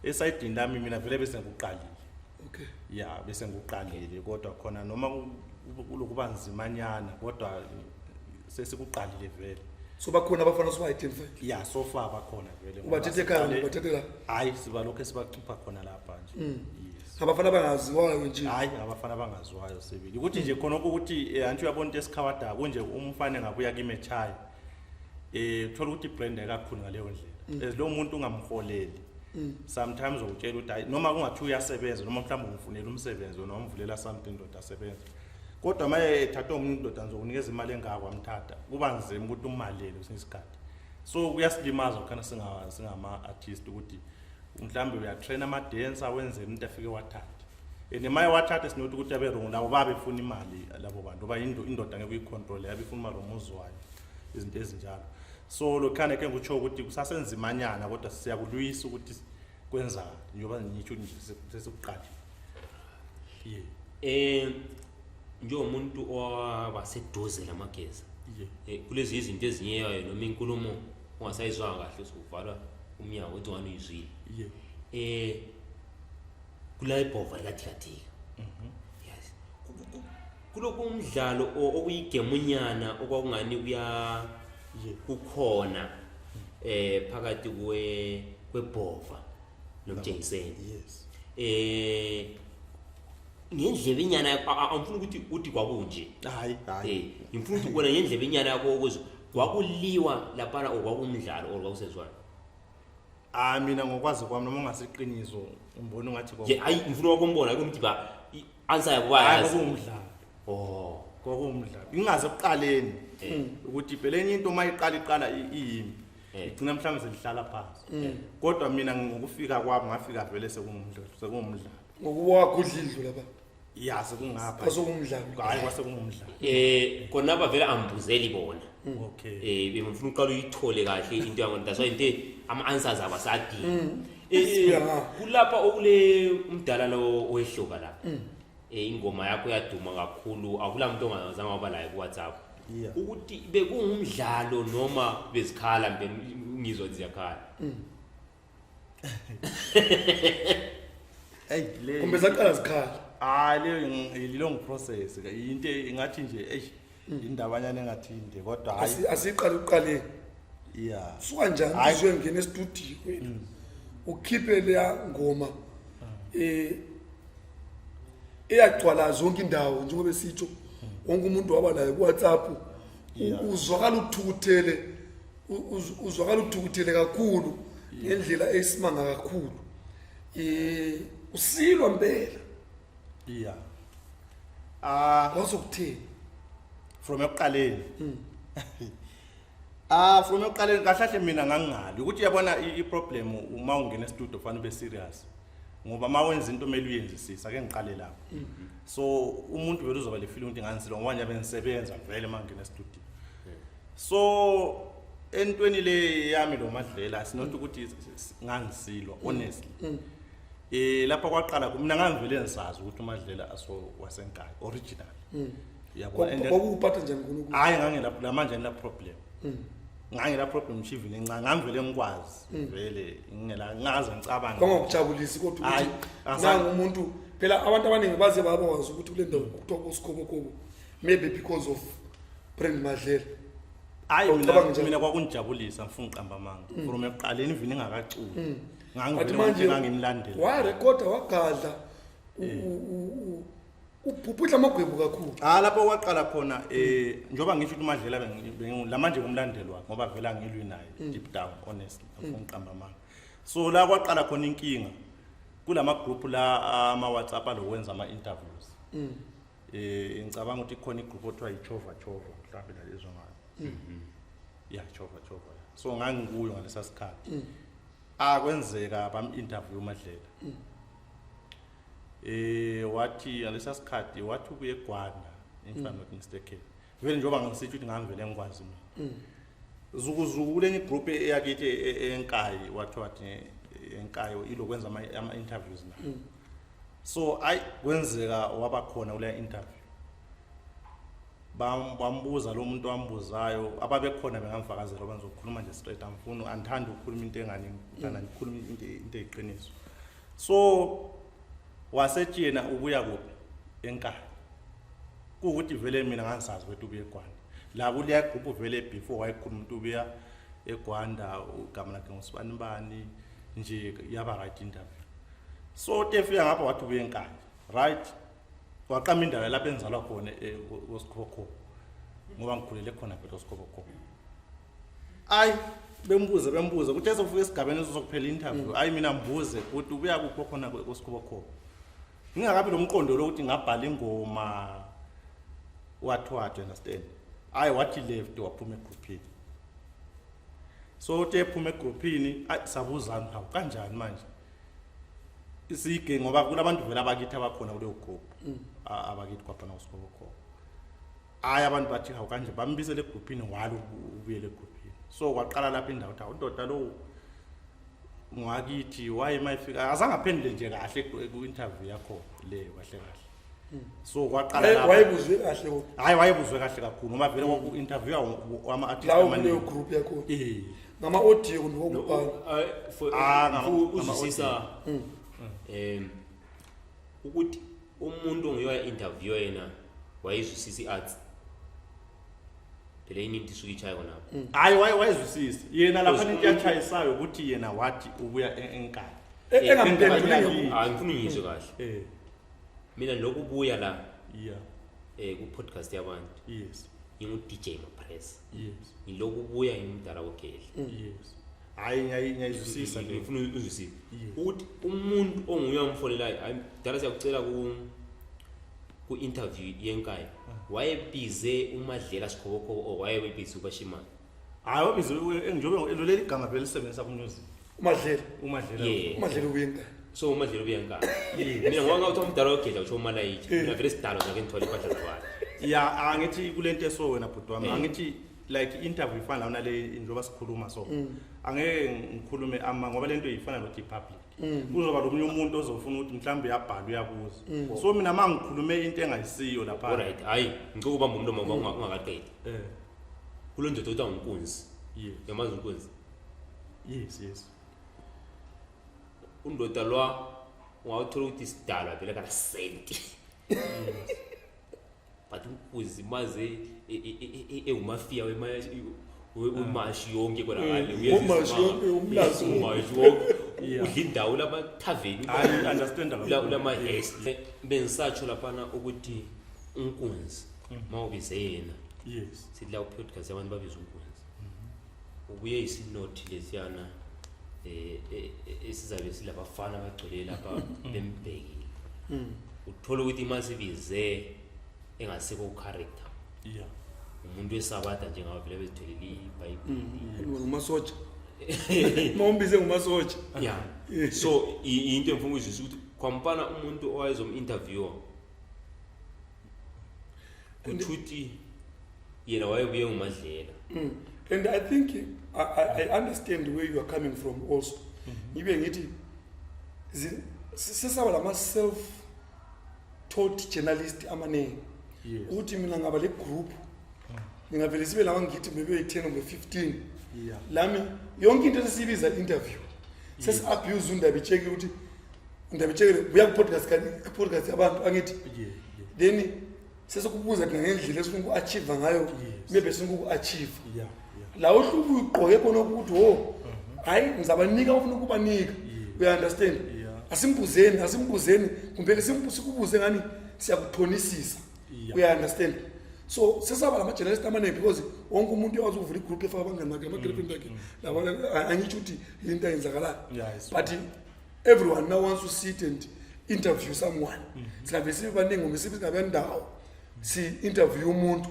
esayidini lami mina vele bese ngikuqalile. Ya, bese ngikuqalile, kodwa khona noma kulokuba nzimanyana, kodwa sesikuqalile vele. So bakhona abafana soba-identify? Ya, so far bakhona vele. Ngoba Ubathethe ekhaya? Ubathethe la? Hayi, siba lokhu esibacupha khona lapha nje, yes. Abafana abangaziwayo nje? Hayi, abafana abangaziwayo sibili. Ukuthi nje khonokho ukuthi anti uyabona into esikhawada kunje, umfana engabuya kimi echaya, uthola ukuthi ibrand ayikakhulu ngaleyo ndlela, as lo muntu ungamholeli, sometimes ukutshela ukuthi hayi, noma kungathiwa uyasebenza, noma mhlawumbe umfunela umsebenzi noma umvulela something, indoda asebenza, kodwa uma ethathwe omunye indoda, ngizokunikeza imali engako, amthatha, kuba nzima ukuthi umalele kwesinye isikhathi. So kuyasilimaza kukhana singama-artist ukuthi mhlawumbe uyatrain ama-dancer, wenzele umuntu afike wathathe, and maye wathathe sinothi ukuthi abe wrong, labo babefuna imali labo bantu, oba indoda ngeke uyicontrole, yabe ifuna imali omuzi wayo, izinto ezinjalo. So lokhana ke ngikutsho ukuthi kusasenzimanyana, kodwa siyakulwisa ukuthi kwenzani, njengoba ngitsho nje sesikuqalile, yeah. Njengomuntu owaba seduze lamageza, kulezi izinto ezinyeyayo noma inkulumo ungasayizwanga kahle, usuvalwa umnyango uthi ungani uyizwile. Kula ibhova likathikathika, yes. Kulokhu umdlalo okuyigemunyana okwakungani kuya kukhona. Phakathi kwebhova nomtshengiseni. Yes. Ngendlebe inyana yakho, angifuni ukuthi uthi kwakunje. Hayi, hayi. Ngifuna ukuthi ubona ngendlebe inyana yakho ukuzwa kwakuliwa laphana or kwakumdlalo or kwakusezwana. Ah, mina ngokwazi kwami, noma ungasiqiniso, ngibona ungathi Ye, hayi, ngifuna wakumbona ukuthi ba answer yabo Hayi, bayazi. Kwakuwumdlalo. Oh. Kwakuwumdlalo. Ingaze ekuqaleni ukuthi phela enye into uma iqala iqala iyimi. Igcina mhlawumbe selihlala phansi. Kodwa mina ngokufika kwami ngafika vele sekungumdlalo, sekungumdlalo. Ngokuba wagudla indlu lapha. Ya, sekungapha. Kwasekungumdlalo. Hayi, kwasekungumdlalo. Kona bavele ambuzeli bona. Okay. Bengifuna uqala uyithole kahle into yakho, that's why into ama answers abasadingi. Yeah. Kulapha okule umdala lo owehloka la. Ingoma yakho yaduma kakhulu, akula muntu ongazange waba laye ku WhatsApp. Yeah. Ukuthi bekungumdlalo noma bezikhala mbe ngizwa ziyakhala. Hey, le Kumbe zaqala zikhala. Ah, leyo i-long process ke, into engathi nje eish, indabanyana engathi inde, kodwa hayi. Asiqale uqaleni. Yeah. Suka njani Hayi. uzwe ngene e-studio wena. Ukhiphe leya ngoma eyagcwala zonke indawo njengoba esitsho wonke umuntu waba nayo ku WhatsApp. Yeah. Uzwakala uthukuthele, uzwakala uthukuthele kakhulu ngendlela eyisimanga kakhulu. Usilwa impela. Yeah. Ah, kwazokuthini? From ekuqaleni. Ah, from ekuqaleni kahle kahle mina ngangingali ukuthi uyabona i-problem uma ungena e-studio kufanele ube serious. Ngoba uma wenza into kumele uyenzisise, ake ngiqale lapho. So umuntu vele uzoba le feeling ukuthi ngangisilo ngoba nje bengisebenza vele uma ngingena e-studio. So entweni le yami lo Madlela sinot ukuthi ngangisilwa honestly. Lapha kwaqala mina ngangivele ngisazi ukuthi uMadlela aso waseNkayi original. Yabo, and then Kwakuphatha njani khona ukuthi? Hayi, ngangela la manje ngila problem. Ngangela problem ngisho even encane, ngangivele ngikwazi vele ngingela ngaze ngicabange. Kwangakujabulisi kodwa Hayi, ukuthi azange. nangu umuntu, phela abantu abaningi baze babakwazi ukuthi kule ndawo kuthiwa kuSikhobokobo maybe because of Brand Madlela. Hayi, Awucabangi njalo? mina kwakungijabulisa, ngifuna uqamba amanga. From ekuqaleni even engakaculi. Athi Ngangivele manje ukuthi ngangimlandela. Warekhoda wagadla ubhubhudla amagwebu kakhulu. Ah, lapho kwaqala khona njoba ngisho ukuthi uMadlela la manje ngumlandeli wakhe ngoba vele angilwi naye deep down honestly, ngifuna uqamba amanga. So la kwaqala khona inkinga kulama group la ama WhatsApp alokwenza ama interviews. Ngicabanga ukuthi khona igroup othiwa iChova Chova mhlawumbe nalizwa ngayo. Yeah, Chova Chova. So ngangikuyo ngalesa sikhathi. Akwenzeka bam interview uMadlela. Wathi ngalesa sikhathi wathi ubuye eGwanda, if I'm not mistaken. Vele njengoba ngisitsho ukuthi ngangivele ngikwazi mina. Zukuzuku kulenye igroup eyakithi eNkayi, wathi eNkayi ilokwenza ama interviews na. So ay kwenzeka waba khona kule interview. Bambuza lo muntu wambuzayo, ababekhona bengamfakazela ngoba ngizokhuluma nje straight, angifuni, angithandi ukukhuluma into engani, ngithanda ngikhuluma into eyiqiniso. So wasethi yena ubuya kuphi? ENkayi. Kuwukuthi vele mina ngangisazi ukuthi ubuya eGwanda. La kuleya group vele before wayekhuluma ukuthi ubuya eGwanda, igama lakhe ngusibanibani nje, yaba right interview. So tefika ngapha wathi ubuya eNkayi. Right? Waqamba indawo lapho enzalwa khona koSikhokho. Ngoba ngikhulele khona phela koSikhokho. Ayi bembuze ukuthi esofika esigabeni esokuphela interview. Ayi mina mbuze ukuthi ubuya kuphi khona koSikhokho. Ngingakabi nomqondo lokuthi ngabhala ingoma wathi wathi understand. Ayi wathi left waphuma egroupini. So uthe ephuma egroupini, ayi sabuzana hawu kanjani manje? Isige ngoba kulabantu vele abakithi abakhona kuleyo group. Abakithi kwaphana kuSikhokho. Ayi abantu bathi hawu kanje bambisele egroupini walo ubuyele egroupini. So kwaqala lapha indawo ukuthi hawu ndoda lo ngakithi waye mayifika azange aphendule nje kahle ku interview yakho leyo kahle kahle. So kwaqala lapho. Wayebuzwe kahle kodwa. Hayi wayebuzwe kahle kakhulu ngoba vele kwaku interview ama artists Lawo kuleyo amaningi. group yakho. Ngama audio kumbe kwakubhala. For Ah, uzwisisa ukuthi umuntu ongiyoya interview yena wayezwisisa i-arts. Phela yini into isuke itshaye khonapho. Hayi, wayezwisisa yena lapha into yatshayisayo ukuthi yena wathi ubuya enkani. Engamphenduli. Hayi, ngifuna ungizwe kahle. Mina lokubuya la ku podcast yabantu. Ngingu DJ Mapress. Ngilokubuya ngimdala kogedla. Yes. Hayi, ngiyayizwisisa le. Ngifuna uzwisise. Ukuthi umuntu onguye omfonelayo, hayi dala siyakucela ku interview yenkaya. Wayebize uMadlela Sikhobokhobo or wayebize uBashimane? Hayi, wabize njengoba leli gama vele lisebenzisa ku music. UMadlela. UMadlela. UMadlela ubuye enkaya. So uMadlela ubuye enkaya. Mina ngoba ngawuthi umdala ogedla usho uMalayitsha. Mina vele sidalo ngake ngithwale impahla zabantu. Yeah, angithi kulento eso wena bhuti wami, angithi like interview ifana lana le njengoba sikhuluma so. Angeke ngikhulume ama ngoba lento ifana nokuthi public. Kuzoba lomunye umuntu ozofuna ukuthi mhlawumbe uyabhala uyabuza. So mina mangikhulume into engayisiyo lapha. Alright, hayi ngicela ubamba umlomo ngoba ungakaqedi. Kulo ndoda othiwa nguNkunzi. Uyamazi uNkunzi? Yes. Undoda lwa ungawuthola ukuthi isidalwa vele kana senti. But uNkunzi maze ewumafia wemashi yonke khona ngale. Umashi yonke, umlazi wonke. Umashi wonke. Udla indawo lamathaveni. I understand kakhulu. Ulama yes. Bengisatsho laphana ukuthi uNkunzi mawubize yena. Sithi la podcast abantu babiza uNkunzi. Ubuye isinothi lesiyana esizabe silabafana abagcwele lapha bembhekile. Uthola ukuthi masibize engasekho character. Umuntu wesabatha njengabe vele bezitholele iBhayibheli. Ngumasotsha. Mawumbize ngumasotsha. Yeah. So into engifuna ukuyizwisa ukuthi kwampana umuntu owayezom-interviewer kuthuthi yena wayebuye nguMadlela. And I think I understand where you are coming from also. Ngibe ngithi sesaba lama self taught journalist amaningi. Ukuthi mina ngaba le group ngingavele sibe lama ngithi maybe 10 or 15. Lami yonke into esibiza interview. Sesi abuse undaba icheke ukuthi undaba icheke buya ku podcast ka podcast yabantu angithi. Then sesikubuza thina ngendlela esifuna uku-achieve ngayo, maybe sifuna uku-achieve. La uhlubu ugqoke khona ukuthi wo hayi ngizabanika ufuna ukubanika. You understand? Asimbuzeni, asimbuzeni kumbe sikubuze ngani siyakuthonisisa. You understand? So sesaba lama journalist amaningi because wonke umuntu uyakwazi ukuvula igroup efaka abangani bakhe, ama-girlfriend akhe. Labo angitsho ukuthi into eyenzakalayo. Yeah, it's But everyone now wants to sit and interview someone. Singabe sibe baningi kumbe sibe singabe ndawo. Si interview umuntu.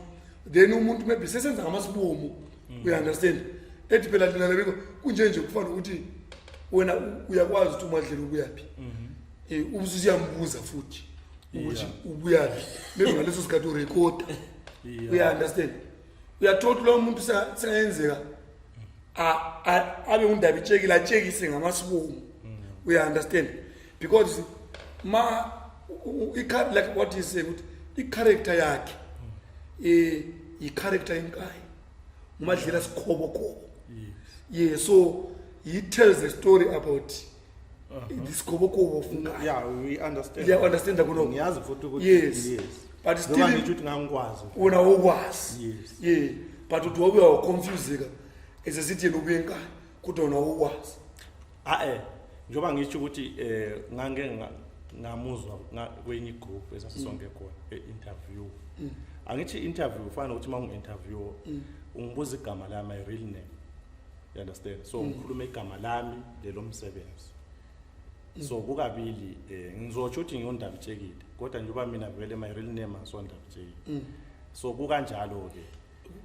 Then umuntu maybe sesenza ngamasibomu. You understand? Ethi phela lina lebiko kunje nje kufana ukuthi wena uyakwazi ukuthi uMadlela ubuyaphi. Ubusuyambuza futhi ukuthi ubuyaphi. Maybe ngaleso sikhathi urecorda. You understand? Uyathola lo muntu sengayenzeka abe undaba itshekile atshekise ngamasibomu. You understand? Because ma like what he said ukuthi i-character yakhe i-character yenkayi uMadlela Sikhobokhobo. Yeah, so he tells the story about this Sikhobokhobo of Nkayi. Yeah, we understand. Yeah, understand khona. Ngiyazi futhi ukuthi Yes. yes. But Noma still ngisho ukuthi ngangikwazi. wena wokwazi. Yes. Yeah, but uthi wabuya waconfuseka esesithi yena ubuye enkani kodwa wena wokwazi. Ah njengoba ngisho ukuthi ngange ngamuzwa kwenye group esasisonke khona e-interview. Angithi interview ufana nokuthi uma ungi-interview ungibuza igama lami, my real name. You understand? So ngikhuluma igama lami lelo msebenzi. So kukabili ngizotsho ukuthi ngiyondaba itshekile kodwa njengoba mina vele my real name asondaba itshekile. So kukanjalo ke.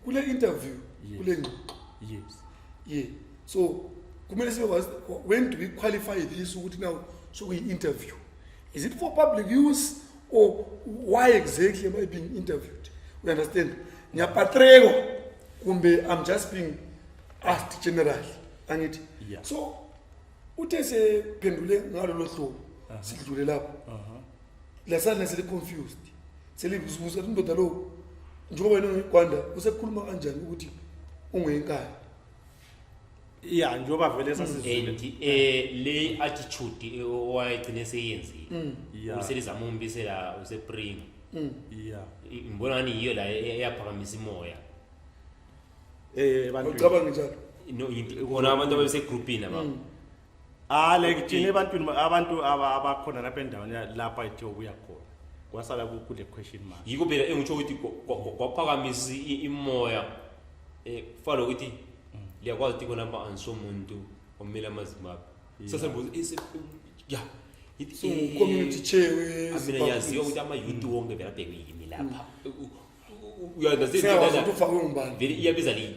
Kule interview, kule ngxoxo. Yeah. So kumele sibe kwazi when do we qualify this ukuthi now so we interview? Is it for public use or why exactly am I being interviewed? We understand? Ngiyapatreko kumbe I'm just being asked generally. Angithi. So uthe sephendule ngalolo hlobo sidlule lapho. Lasana sele confused. Selibuza indoda lo njengoba yena ungigwanda usekhuluma kanjani ukuthi ungenkaya? Yeah, njengoba vele sasizwile. And le attitude owayegcine seyenzile. Uselizama umbisela usepring. Ngibona ngani yiyo la eyaphakamisa imoya. Ebantwini. Awucabangi njalo? No, bona abantu ababesegrupini aba. Ah, like thina ebantwini, abantu abakhona lapha endaweni lapha ethe ubuya khona, kwasala kule question mark. Yikho phela engitsho ukuthi kwaphakamisa imoya, kufana nokuthi liyakwazi ukuthi khonapha angisomuntu omele amaZimbabwe. Sasembuza ya. So community chair Mina ngiyaziwa ukuthi ama-youth wonke vele abhekwe yimi lapha. Siyakwazi ukuthi ufakwe ngubani. Vele iyabiza li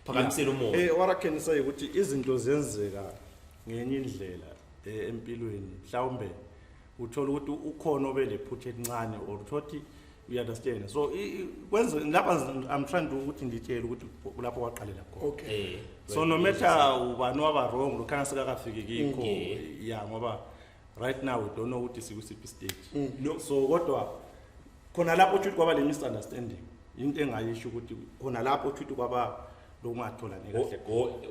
phakamisela umoya. What I can say ukuthi izinto zenzeka ngenye indlela empilweni, mhlawumbe uthola ukuthi ukhona obelephutha elincane or uthothi, you understand, so kwenze lapha I'm trying to ukuthi ngitshele ukuthi kulapho kwaqalela khona. So no matter ubani waba wrong, lokhana sikakafiki kikho. Ya, ngoba right now we don't know ukuthi sikusiphi stage. No. So kodwa khona lapho uthi kwaba le misunderstanding, into engayisho ukuthi khona lapho uthi kwaba lokungatholani kahle,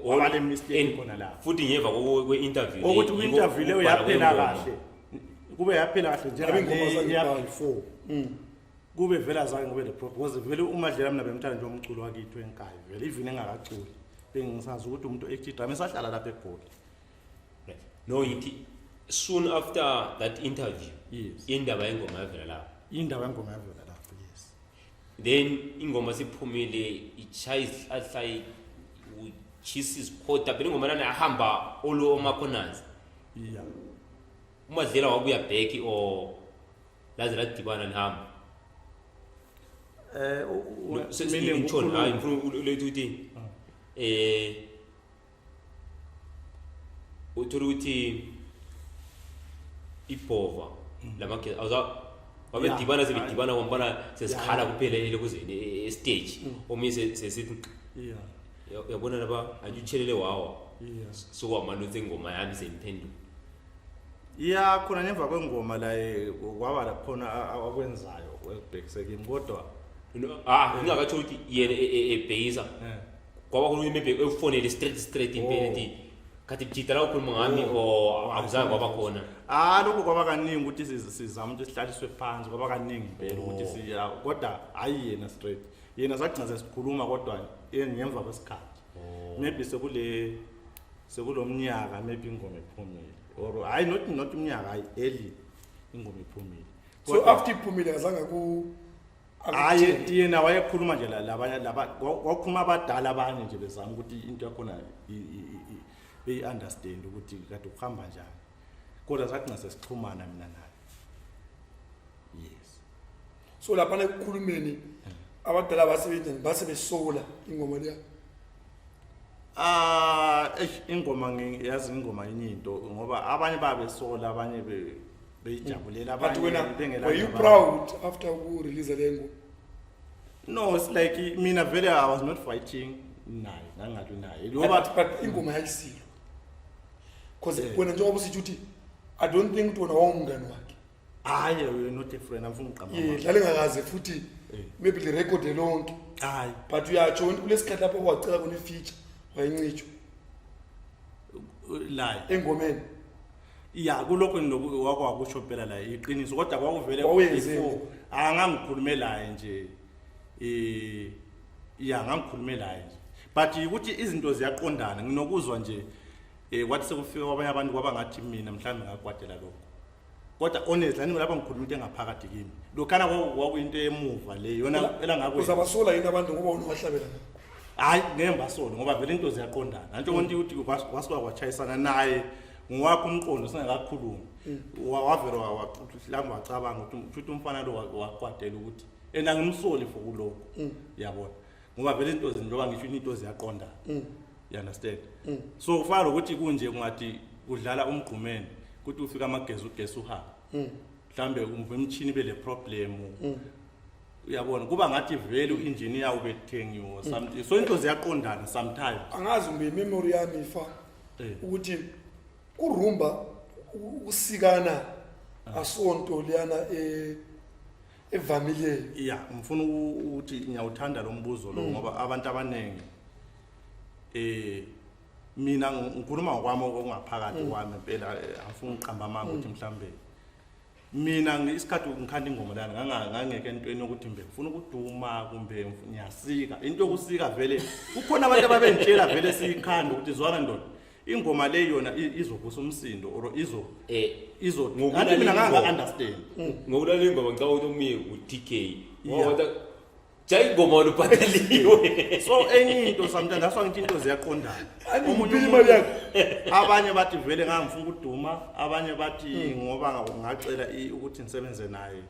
kwaba le mistake khona lapho. Futhi ngeva kwe-interview le, Ukuthi yiko kwi-interview leyo ukubhala yaphela kwengoma. kahle, kube yaphela kahle Ngabe ingoma njengale zange ya ibhalwe. before, kube vele azange kube le problem, because vele uMadlela mina bemthanda nje, umculo wakithi wenkayi vele, even engakaculi bengisazi ukuthi umuntu ethi drama esahlala lapha eGoli. Right. No, ngithi soon after that interview, indaba yengoma yavela lapho. Indaba yengoma yavela lapho, yes. Then ingoma siphumile, ichaya izihlahla, uchisa izikhota phela ingoma lana, yahamba all oma-corners. UMadlela wabuya back or laze ladibana nihamba? No, Mina ngitshoni, ngikhuluma- hayi, ngifuna ulethe ukuthi uthola ukuthi ibhova lamagezi awuza babedibana, sebedibana ngombana sesikhala kuphela elokuzeni estage, omunye sesithi uyabona laba anti utshelele wawa, sokwamano sengoma yami semphendulo. Ya, khona ngemva kwengoma la kwaba la khona akwenzayo ekubhekise kimi, kodwa No, ah, ngingakatsho ukuthi yena ebhekisa, kwaba khona ukuthi maybe ekufonele straight straight impela, ethi khathi mjida la ukhuluma ngami, or akuzange kwaba khona? Ah, lokho kwaba kaningi ukuthi sizama ukuthi sihlaliswe phansi, kwaba kaningi impela ukuthi siya, kodwa hayi yena straight, yena sagcina sesikhuluma, kodwa ngemva kwesikhathi, maybe sekulomnyaka maybe ingoma iphumile, or hayi, not umnyaka, hayi, early ingoma iphumile. So after iphumile azange ku Hayi, yena wayekhuluma nje labanye laba, kwakhuluma abadala abanye nje bezama ukuthi into yakhona beyi-understand ukuthi kade kuhamba njani, kodwa sagcina sesixhumana mina naye, yes. So laphana ekukhulumeni abadala basebenzani, base besola ingoma leya? Ah, eish, ingoma yazi ingoma enye into, ngoba abanye babesola, abanye beyijabulela, But abanye wena, bengela were you ndaba. proud after ukurelease le ngoma? No, it's like mina vele I was not fighting naye, ngangingalwi naye loba. But ingoma yayisilo because wena njengoba usitsho ukuthi I don't think ukuthi wena wawumngani wakhe. Hayi, we're not a friend, angifuni ukuqamba Ye, amanga. dlale ngakaze futhi maybe lirekhode lonke. Hayi. But uyatsho ukuthi kulesikhathi lapho wacela khona i-feature wayincitshwa. La Engomeni. Ya, kulokho wakwakusho phela la iqiniso, kodwa kwakuvele Wawenzeni? before angangikhulume laye nje, ya, ngangikhulume laye nje, but ukuthi izinto ziyaqondana, nginokuzwa nje kwathi sekufika kwabanye abantu kwaba ngathi mina mhlawumbe ngakwadela lokho, kodwa honestly ani lapha ngikhuluma into engaphakathi kimi, lokhana kwakuyinto emuva le yona elangakwenza. Uzabasola yini abantu ngoba wena wahlabela ngakho? Hayi, ngeke ngibasole ngoba vele into ziyaqondana, antsho konke ukuthi kwasuka kwachayisana naye ngowakho umqondo singakakhulumi. Wavele mhlawumbe wacabanga ukuthi umfana lo wakwatela ukuthi, and angimsoli for kulokho, yabona, ngoba vele into njengoba ngisho into ziyaqondana, you understand? So kufana nokuthi kunje kungathi kudlala umgqumeni, kuthi ufika amagezi, ugesi uhambe, mhlambe umchini bele problem, uyabona, kuba ngathi vele u-engineer ubethengiwe or something, so into ziyaqondana sometimes. Angazi kumbe imemory yami ifa ukuthi kurumba usikana asonto liyana evamileyo. Ya, ngifuna ukuthi ngiyawuthanda lo mbuzo lo, ngoba abantu abaningi mina ngikhuluma ngokwami okungaphakathi kwami impela, angifuni ukuqamba amanga ukuthi mhlambe Mina isikhathi ngikhanda ingoma lana ngangeke entweni yokuthi mbe ngifuna ukuduma kumbe ngiyasika. Into yokusika vele kukhona abantu ababengitshela vele siyikhanda ukuthi zwana ndoda ingoma le yona izovusa umsindo or izo izo Ngokulalela ngathi mina nganga ingoma. understand. Ngokulalela ingoma ngicabanga ukuthi omunye u-TK. Wathi jaya ingoma wena ubhadaliwe. So enye into sometimes that's why ngithi into ziyaqondana. Ani Omunye ngiphile imali umuntu- yakho. Abanye bathi vele ngangifuna ukuduma, abanye bathi ngoba ngacela ukuthi ngisebenze naye.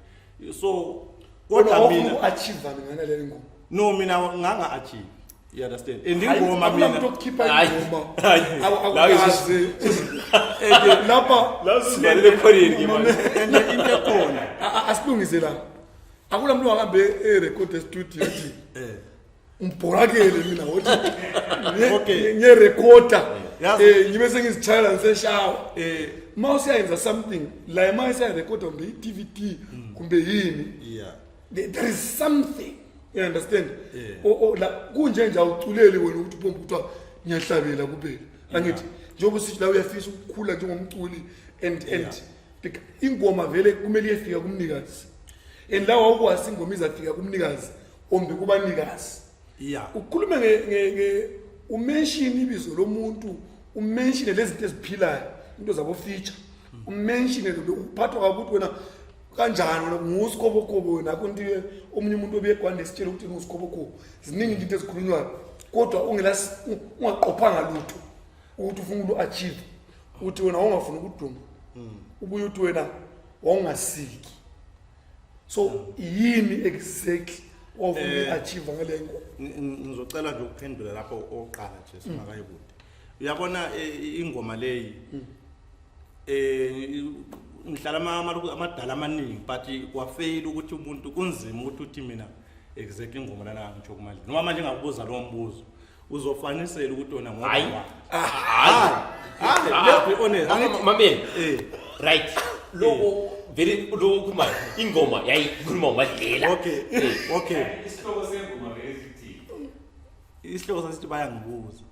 So Kodwa kodwa wawufuna mina uku-achieve ngana le ngoma. no mina nganga achieve. You understand? And Hayi, ingoma akula mina muntu okukhipha Hayi, ingoma. hayi. La Akukaze. Lapha La usuvalele ekhoneni ke manje. and into ekhona asilungise la. Akula muntu ohambe erecord e-studio ethi ngibhorakele mina wothi Okay. ngiyerekhoda Yazi- ngibe sengizitshayela ngiseshawa. Ma usiyayenza something la ma usiyarekhoda kumbe i-DVD kumbe yini yeah. there is something you understand. Yeah. O la kunje nje awuculeli wena ukuthi uphombe kuthiwa ngiyahlabela kuphela angithi njengoba usithi la uyafisa ukukhula njengomculi and ingoma vele kumele iyefika kumnikazi and la wawukwazi ingoma izafika kumnikazi ombe kubanikazi. Yeah. Ukhulume nge umention ibizo lomuntu, umention lezinto eziphilayo, into zabo feature, umention ukuphathwa kakuthi wena kanjani wena ngusikhobokhobo wena akho nto omunye umuntu obuye egwande esitshela ukuthi ngusikhobokhobo. Ziningi into ezikhulunywayo kodwa ungaqophanga lutho ukuthi ufuna uku-achieve ukuthi wena wawungafuni ukuduma ubuye uthi wena wawungasiki. So yini exactly owawufuna uku-achieve ngale ngoma? Ngizocela nje ukuphendula lapho oqala nje singakayi kude. Uyabona ingoma leyi ngihlala amadala amaningi but kwafail ukuthi umuntu kunzima ukuthi uthi mina exactly ingoma lana ngitsho kumanje. Noma manje ngakubuza lo mbuzo uzofanisela ukuthi wena ngoba Hayi. Hayi. Hayi, let's be honest. Angithi Mamela. Right. Lokho vele lokho kuma ingoma yayikhuluma uMadlela. Okay. Okay. Isihloko sengoma vele sithi Isihloko sasithi bayangibuza.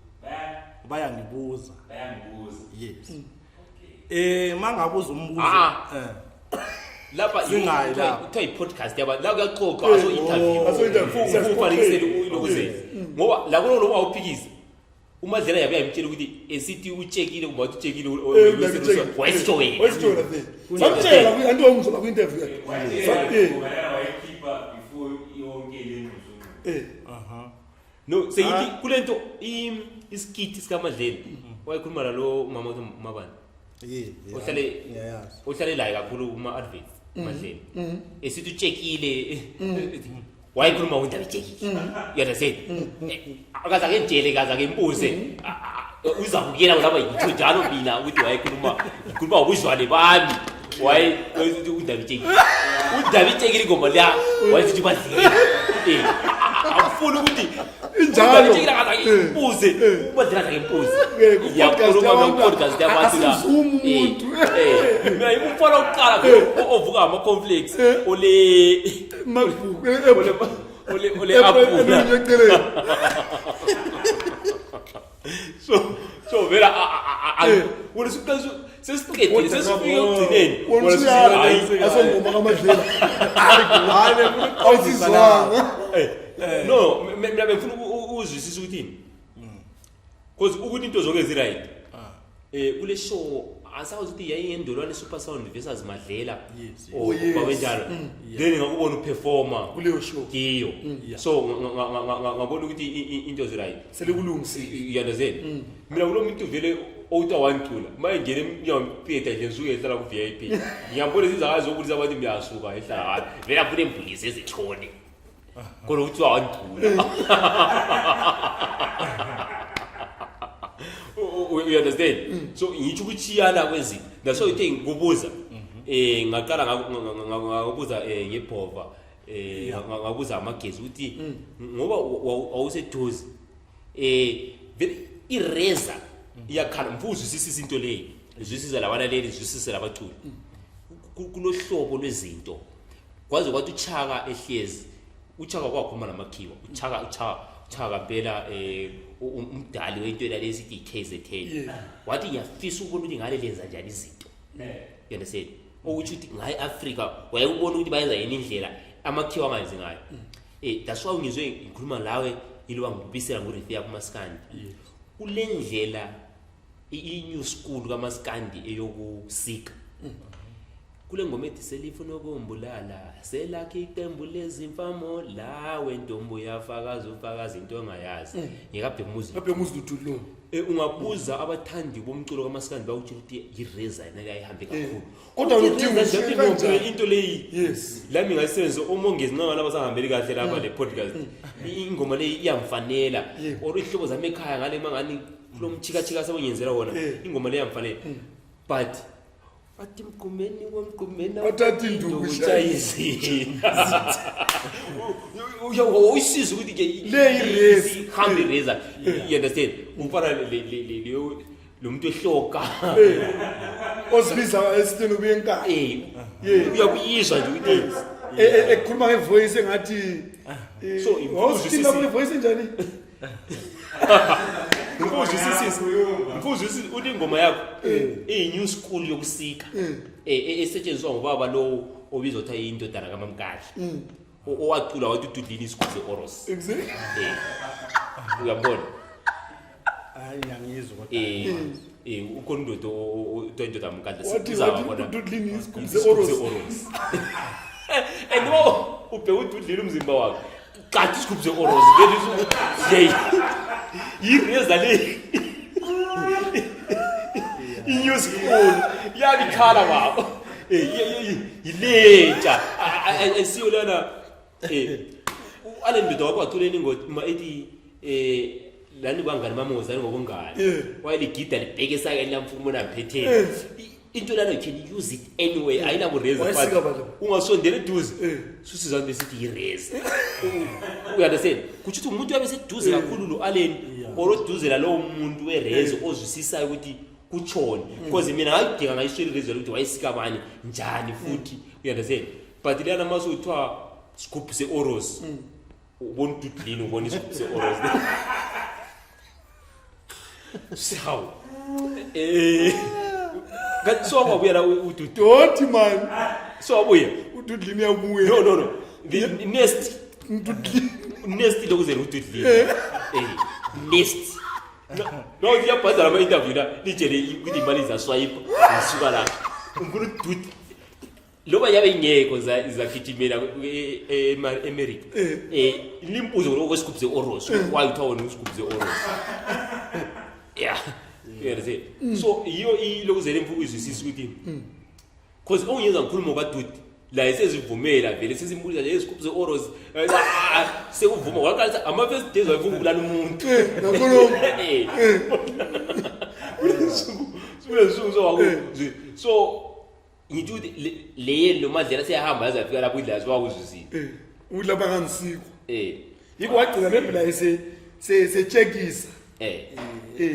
Bayangibuza. Bayangibuza. Yes. Mangabuza umbuzo. Lapha Singayi lapha. kuthiwa i-podcast yaba la kuyaxoxwa aso interview. Aso interview. Ufanisele ulokuze. Ngoba la kulo awuphikise. uMadlela yabe yamtshela ukuthi esithi utshekile kumbe wathi utshekile wayesitsho wena. Wayesitsho wena vele. Samtshela anti wangizwa ku interview yakhe. Wayikhipha before yonke le ngxoxo. No, seyithi kulento iskit sikaMadlela. Wayekhuluma nalo mama uthi mabani. Yeah. Ohlale Ngiyayazi. ohlale laye kakhulu kuma adverts uMadlela. Esithi utshekile wayekhuluma ngondaba etshekile. You understand? Akaze akentshele kaze akembuze. Uzabukela lapha yitho njalo mina ukuthi wayekhuluma ngikhuluma ngobuzwane bami. Waye wayethi undaba etshekile. Undaba etshekile ingoma leya wayethi badlile. Akufuni ukuthi Injalo. Undaba etshekile akaze akembuze. Umadlela akaze akembuze. Ku-podcast Ngiyakhuluma yabantu, ku-podcast yabantu la. asizumi umuntu. Mina umfana wokuqala ovuka ama-complex ole MacBook. ole ole apula. Eceleni. So vela wena suqala sesiqedile sesifike ekugcineni. Wena usuyala asongoma kaMadlela. Hayi befuna ukuqondisa la. Awusizwanga. No, mina bengifuna ukuzwisisa ukuthi because ukuthi into zonke zi-right. Kule show asazi ukuthi yayingendolwane Super Sound versus Madlela. Yes, Or Oh, yes. babenjalo. Then ngakubona uperformer Kuleyo show. kiyo. So ngabona ukuthi into zi-right. Selikulungisile. You understand? Mina kulo muntu vele owuthi wangicula uma ngene emnyango theatre nje ngisuke ehlala ku VIP. Ngiyabona izizakazi zokulisa abantu ngiyasuka ehlala hayi vele afune embulise ezithole. Kodwa kuthiwa wangicula. You understand? So ngitsho ukuchiyana kwezinto. That's why uthe ngikubuza. Ngaqala ngakubuza ngebhova ngakubuza amagezi ukuthi ngoba awuseduze vele ireza iyakhala mfuna uzwisise into leyo uzwisise labalaleli uzwisise labaculi kulohlobo lwezinto kwaze kwathi uChaka ehlezi uChaka kwakhuluma namakhiwa uChaka mpela umdali wento lesi ithi KZN wathi ngiyafisa ukubona ukuthi ngale lenza njani izinto. You understand? Okutsho ukuthi ngayi Africa wayekubona ukuthi bayenza yini indlela amakhiwa angayenzi ngayo. That's why ngizwe ngikhuluma lawe iloba ngikubisela ngurefia kumaskandi. Kule ndlela i-new school kamaskandi eyokusika. Kule ngoma ethi selifuna ukumbulala selakhe iqembu lezimfamo lawe ntombi uyafakaza ufakaza into ongayazi. Ngikabheka umuzi. Lapho umuzi luthuli lo. Ungabuza abathandi bomculo kamaskandi bakutshela ukuthi yireza yena yayihambe kakhulu. Kodwa Uthi udinga ireza ukuthi nje kanjani? into leyi. Yes. Lami ngayisebenzisa omongezi nxa laba sahambeli kahle lapha le podcast. Ingoma leyi iyamfanela. Or ihlobo zami ekhaya ngale mangani kulo mchikachika sebengiyenzela wona. Ingoma leyi iyamfanela. But bathi mgqumeni womgqumeni Bathatha induku utshayizinja. Uyisiza ukuthi ke Le ireza. Hambe ireza. You understand? Umfana le lo muntu ehloka. Ozibiza esiteni ubuye enkani. Uyakuyizwa nje ukuthi Ekhuluma ngevoice engathi So, wawusithini lapho ngevoice enjani? Mfuzwisisisi. Mfuzwisisi uthi ingoma yakho iyi new school yokusika. Esetshenziswa ngubaba lo obizwa ukuthi indodana kaMamkadla. Owacula wathi ududlini isigubhu se-Oros. Exactly. Uyabona? Hayi, ngiyangizwa kodwa. Ukhona indoda othiwa indoda kaMamkadla. Wathi Uzaba wathi bona. ududlini isigubhu Isigubhu se-Oros. se-Oros. And wo ubheka ududlini umzimba wakhe. Kanti isigubhu se-Oros. Then yireza le. I-new school yabikhala baba. Yilentsha. Esiyo lana ale ndoda wakho waculeni ingoma ethi lani bangani mamoza ngobungani. Wayeligida libheke esakeni lamfumuna mphetheni. Into lana you can use it anyway ayinabureza Wayesika baba. Ungasondela eduze. Susiza besithi yireza. You understand? Kutsho ukuthi umuntu uyabe seduze kakhulu lo Allen or oduze lalowo muntu wereza ozwisisayo ukuthi kutshoni. Because mina ngayidinga ngayiswela ireza ukuthi wayesika bani njani futhi. You understand? But leyana mase kuthiwa sigubhu se-Oros. Ubona ududlini ubona isigubhu se-Oros. Sawu. Kanti so wabuya la ududu. Doti man. So wabuya. Ududlini uyabuya. No no no. The nest Ududlini. nest lokuzela ududlini. Nest. No ngiyabhadala ama interview la litshele ukuthi imali zaswipe ngisuka la. Ngifuna ududu. Loba yabe ingekho zagijimela eMerica. Limbuzo lokho kwesigubhu se-Oros. Why uthiwa wena isigubhu se-Oros? Yeah. You understand? So yiyo ilokuzela imfuku izwisisa ukuthi because ongenza ngikhuluma ngokaDudi la esezivumela vele sesimbuza nje isigubhu se-Oros sekuvuma waqalisa ama first days wayefuna ukubulala umuntu. Nakhuluma. Kulezinsuku so ngithi ukuthi le lo madlela seyahamba yaze yafika lapho idla siwakuzwisile. Ukuthi lapha ngangisikho. Yikho wagcina maybe la setshekisa.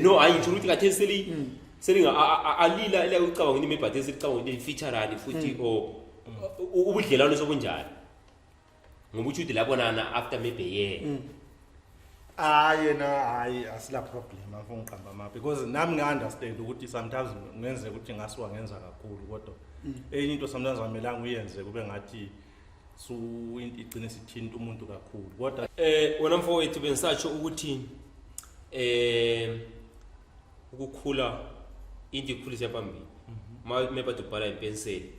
No hayi ngitsho ukuthi kathesi seli selinga alila ila ucabanga ukuthi maybe kathesi licabanga ukuthi feature rani futhi or ubudlelwano sobunjani. Ngoba utsho ukuthi labonana after maybe a year. Hayi yena hayi asila problem afuna ngiqamba ama because nami ngi-understand ukuthi sometimes kungenzeka ukuthi ngasuka ngenza kakhulu kodwa enye into sometimes amelanga uyenze kube ngathi su into igcine sithinta umuntu kakhulu kodwa Wena mfowethu bengisatsho ukuthi ukukhula into ikhulisa phambili. Ma mebade ubhala impenseli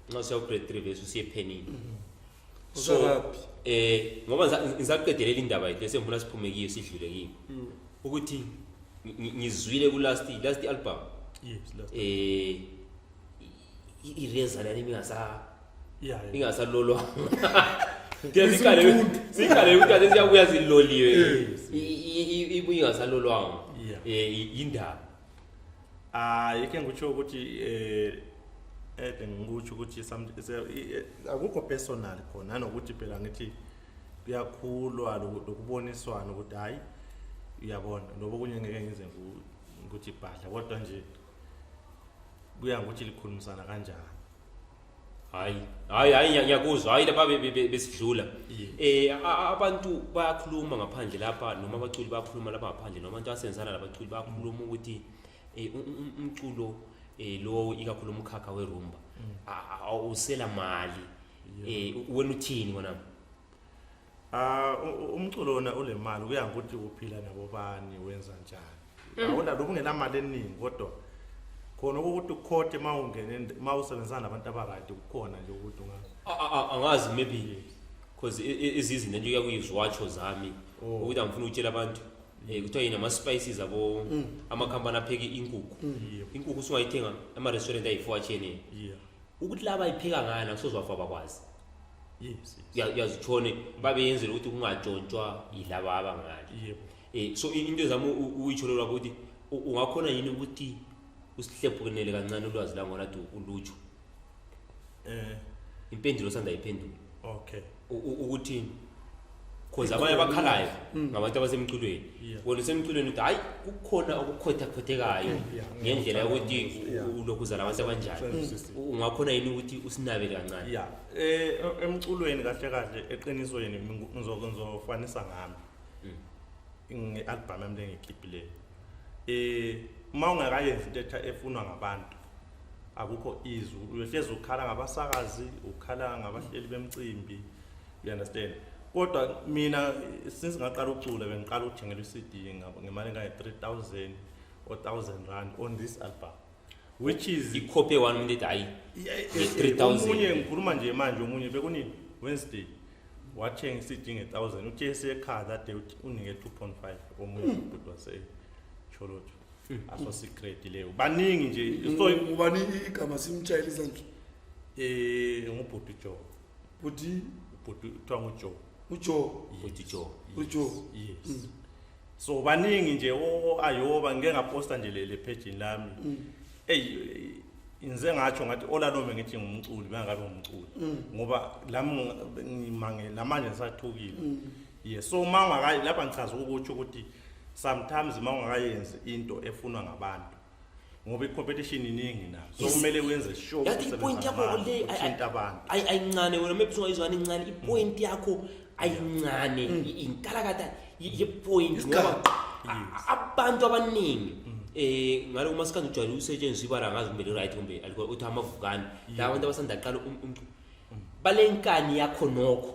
nxa usiya ku grade 3 bese usiye ephenini. So Usakaphi? Ngoba ngisaqedelela indaba yethu esengifuna siphume kiyo sidlule kiyo. Ukuthi ngizwile ku last album. Yes, last. Ireza lani ingasa Yeah, yeah. ingasalolwa. Sikhale sikhale ukuthi ade siyabuya siloliwe. Ibuye ingasalolwanga. Yeah. Indaba. Yike ngikutsho ukuthi ngikutsho ukuthi akukho personal khona nanokuthi phela ngithi kuyakhulwa lokuboniswana ukuthi hayi uyabona lobo kunye ngeke ngize ukuthi ibhadla kodwa nje kuya ngokuthi likhulumisana kanjani. Hayi hayi hayi ngiyakuzwa hayi lapha besidlula. Abantu bayakhuluma ngaphandle lapha noma abaculi bayakhuluma lapha ngaphandle noma abantu asenzana labaculi bayakhuluma ukuthi umculo Lo ikakhulu umkhakha werumba awusela mali. Wena uthini wona? Ah, umculo wona ulemali, kuya ngokuthi uphila nabo bani, wenza njani. Awona lokhu ungenamali eningi, kodwa khona ukuthi ukhothe uma ungene, uma usebenzisana nabantu aba-right, kukhona nje ukuthi unga Angazi, maybe because ezizinto nje kuyizwatsho zami ukuthi angifuna ukutshela abantu kuthiwa yini, ama-spices abo, amakhampani apheke inkukhu. Inkukhu usungayithenga ama-restaurant ayi-4 atshiyeneyo. Ukuthi la bayipheka ngani, akusoze wafa bakwazi. Uyazithone babeyenzela ukuthi kungatshontshwa yilaba abangale. So into ezami uyitsho lolwakho ukuthi ungakhona yini ukuthi usihlephukenele kancane ulwazi langona athi ulutsho? Impendulo sanda iphendula. Ukuthi cause abanye abakhalayo ngabantu abasemculweni. Wena usemculweni, uthi hayi, kukhona okukhotha-khothekayo ngendlela yokuthi ulokhu uzala abantu abanjani. Ungakhona yini ukuthi usinabele kancane? Ya, emculweni kahle kahle, eqinisweni ngizofanisa ngami nge-album yami lengiyikhiphile. Uma ungakayenzi into efunwa ngabantu, akukho izwi, uyohlezi ukhala ngabasakazi, ukhala ngabahleli bemcimbi, you understand? Kodwa mina since ngaqala ukucula, bengiqala ukuthengelwa i-CD ngemali engange-3000 or R1000 on this album, which is Ikhophi one umuntu ethi hayi, nge-3000. Omunye, ngikhuluma nje manje, omunye bekunini, Wednesday, wathenga i-CD nge-1000, uthe esekhaya that day unike 2.5 omunye ubhuti waseCholotsho. Aso secret leyo, baningi nje, so Ngubani igama, simtshayela izandla? Ngubhuti Joe. Buti? Ubhuti kuthiwa nguJoe. UJoe. Bhuti Joe. UJoe. Yes, so baningi nje ayoba ngike ngaposta nje le page lami. Ey, ngize ngatsho ngathi olalome ngithi ngumculi, bengabe ngumculi, ngoba lami ngimange namanje ngisathukile. Yes, so uma ungakayi lapha, ngichaza ukuthi sometimes uma ungakayenzi into efunwa ngabantu, ngoba i-competition iningi na, so kumele wenze sure Yathi ipoint usebenzisa yakho nabantu, le uthinta abantu. Ayincane wena, maybe usungayizwani incane ipoint yakho, ayincane inkalakatha yepoint, ngoba abantu abaningi ngalo umasikandi ujwayele ukusetshenziswa ibala, ngazi kumbe li-right kumbe alikho, uthi amavukane la, abantu abasanda kuqala umculo balenkani yakho nokho.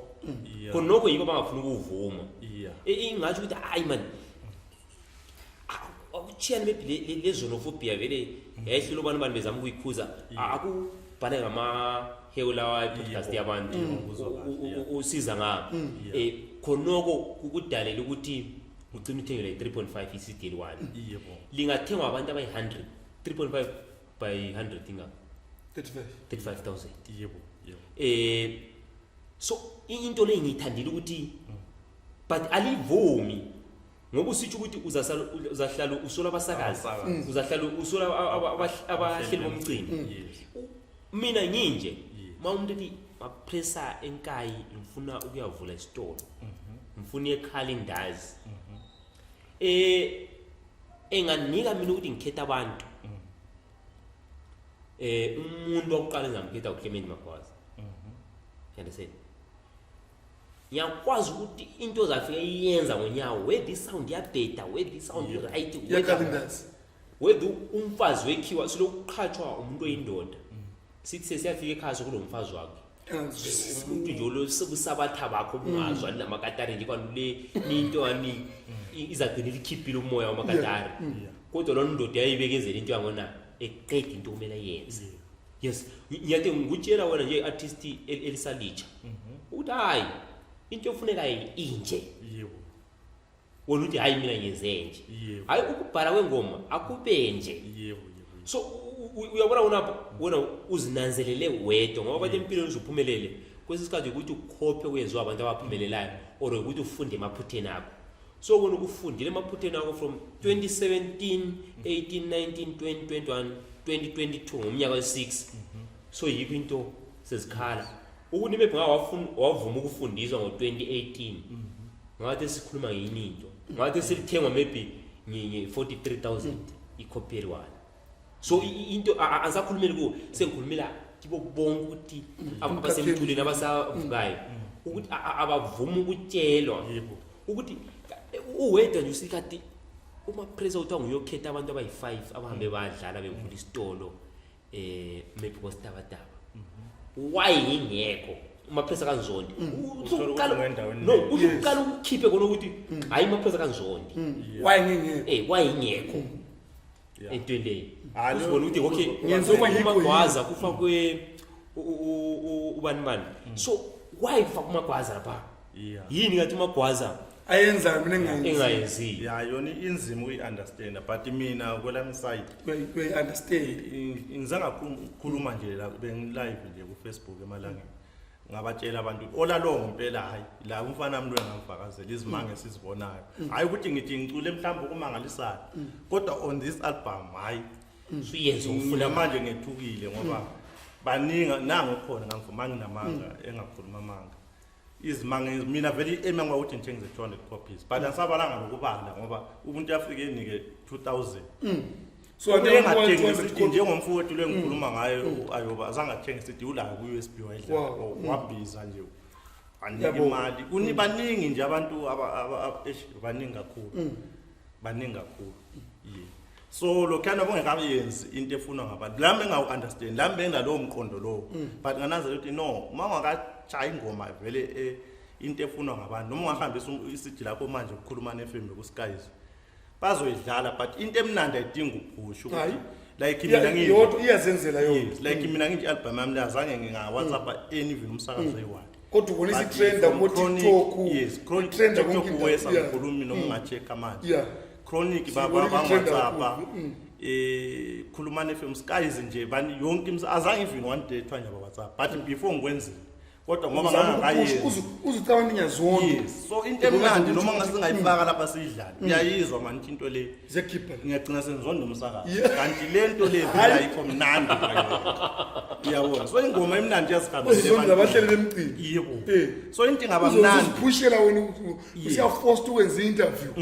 Khonokho yikho bangafuni ukuvuma. Ingatsho ukuthi hayi man, akuchiyani maybe le xenophobia vele yayihlula ubani bani bezama ukuyikhuza. Akubhale ngamahewu lawa i-podcast yabantu. Ngikuzwa kahle, Usiza ngapha khonoko kukudalela ukuthi ugcine uthengelwa i-3.5 i-CD eliyi-one. Lingathengwa abantu abayi-100, 3.5 by 100 inga 35. 35,000. yebo yebo So into le ngiyithandile ukuthi but alivumi, ngoba usitsho ukuthi uzahlala usola abasakazi. Abasakazi. Uzahlala usola abahleli bomcimbi. Mina nginje, ma umuntu ethi mapressa eNkayi, ngifuna ukuyavula isitolo, ngifuna ekhalendazi, enganika mina ukuthi ngikhethe abantu, umuntu wokuqala engizamkhetha uClement Magwaza. You understand? Ngiyakwazi ukuthi into zafika iyenza ngonyawo, where this sound iyabheda, where this sound right, Yakalindazi. whether umfazi wekhiwa silokuqhatshwa umuntu oyindoda, sithi sesiyafika ekhaya sokulo mfazi wakhe, umuntu nje lo sebusabatha bakho bungazwani namakatari nje, kwanule into ani izagcina ilikhiphile umoya wamakatari, kodwa lona ndoda yayibekezela into yangona eqeda into kumele ayenze. Yes, ngiyathi ngikutshela wena nje artist elisalitsha ukuthi hayi, into efunekayo inje. Wena uthi hayi, mina ngenze nje. Hayi, ukubhala kwengoma akube nje. yebo yebo So uyabona wona, wena uzinanzelele wedwa, ngoba abantu empilweni uzuphumelele kwesinye isikhathi ukuthi ukhophe kuyenziwa abantu abaphumelelayo or ukuthi ufunde emaphutheni akho. So wena ukufundile emaphutheni akho from 2017, 18, 19, 20, 21, 2022, ngomnyaka we-6. So yikho into sezikhala ukuthi maybe wavuma ukufundiswa ngo-2018, ngathi sikhuluma ngeyini into, ngathi silithengwa maybe nge-43,000 ikhophi eliyi-one. So into angisakhulumeli kuwo, sengikhulumela kibo bonke ukuthi abasemculweni abasavukayo ukuthi abavuma ukutshelwa ukuthi uwedwa nje usikhathi umapresa kuthiwa nguyokhetha abantu abayi-5 abahambe badlala bevula isitolo. Maybe kwasitabataba why ngingekho umaphesa kanzondi? Uthole ukuthi ungendaweni No, leyo. usuqala ukukhiphe kona ukuthi hayi, umaphesa kanzondi. Why ngingekho? Why ingekho entweni leyo? Hayi, Uzibona ukuthi okay, Ngenza kufakwe okuyikho. umagwaza, kufakwe ubani bani, so why kufakwe umagwaza lapha? Yini ngathi umagwaza Ayenzayo mina engayenzi? Engayenziyo. Ya, yona inzima ukuyi-understanda, but mina kwelami side Uyayi-understand. Ngizangakhuluma nje la, bengi-live nje ku-Facebook emalangeni, ngabatshela abantu olalo ngempela, hayi la umfana wami lo engamfakazela izimanga esizibonayo, hhayi ukuthi ngithi ngicule mhlawumbe okumangalisayo, kodwa on this album, hhayi, Suyenze ufuna ufuna. Manje ngethukile ngoba baningi nango khona ngamvuma nginamanga engakhuluma amanga izimanga. Mina vele i-aim yami ukuthi ngithengise 200 copies, but angisabalanga nokubala ngoba umuntu afike enike 2000. So Ubuye engathengisi ithi njengomfowethu lo engikhuluma ngayo ayoba azange athengise ithi ulayo ku-USB wayidlala. Wabhiza nje wanika imali. Baningi nje abantu eish, baningi kakhulu, baningi kakhulu, yeah. So lokhuyana bongekayenzi into efunwa ngabantu, lami engawu-understand, lami benginalowo mqondo lowo, but ngananzelela ukuthi no, uma ungakashayi ingoma vele into efunwa ngabantu, noma ungahambisa i-CD lakho manje ukukhuluma ne-FM ku-Skies, bazoyidlala, but into emnandi ayidingi ukuphusha ukuthi Hayi. like mina Yodwa iyazenzela yona. Yes, like mina ngithi i-album yami le azange nginga-WhatsApp any even umsakazo eyi-one. Kodwa ubona isi-trenda ko-TikTok. Yes, Chronic, Trenda konke TikTok indawo. wesa ngikhulumi noma unga-check-a manje. Chronic Siyibona i-trenda bangwhatsappa kakhulu. Khulumane FM, Skies nje, bani yonke azange even one day kuthiwa nje WhatsApp, but before ngikwenzile kodwa ngoba Uzama ukuphusha, ngangakayenzi. Uzucabanga ngiyazonda. Yes, so into emnandi noma ngasingayifaka lapha siyidlale, uyayizwa manje into le Ziyakhipha la. Ngiyagcina sengizonda umsakazo kanti le nto le vele ayikho mnandi kwayona. Uyabona, so ingoma emnandi iyazihambela Uzonda ebantwini. abahleli bemcimbi. Yebo. So into ingaba mnandi. Uzoziphushela wena, usiya-forced ukwenza i-interview,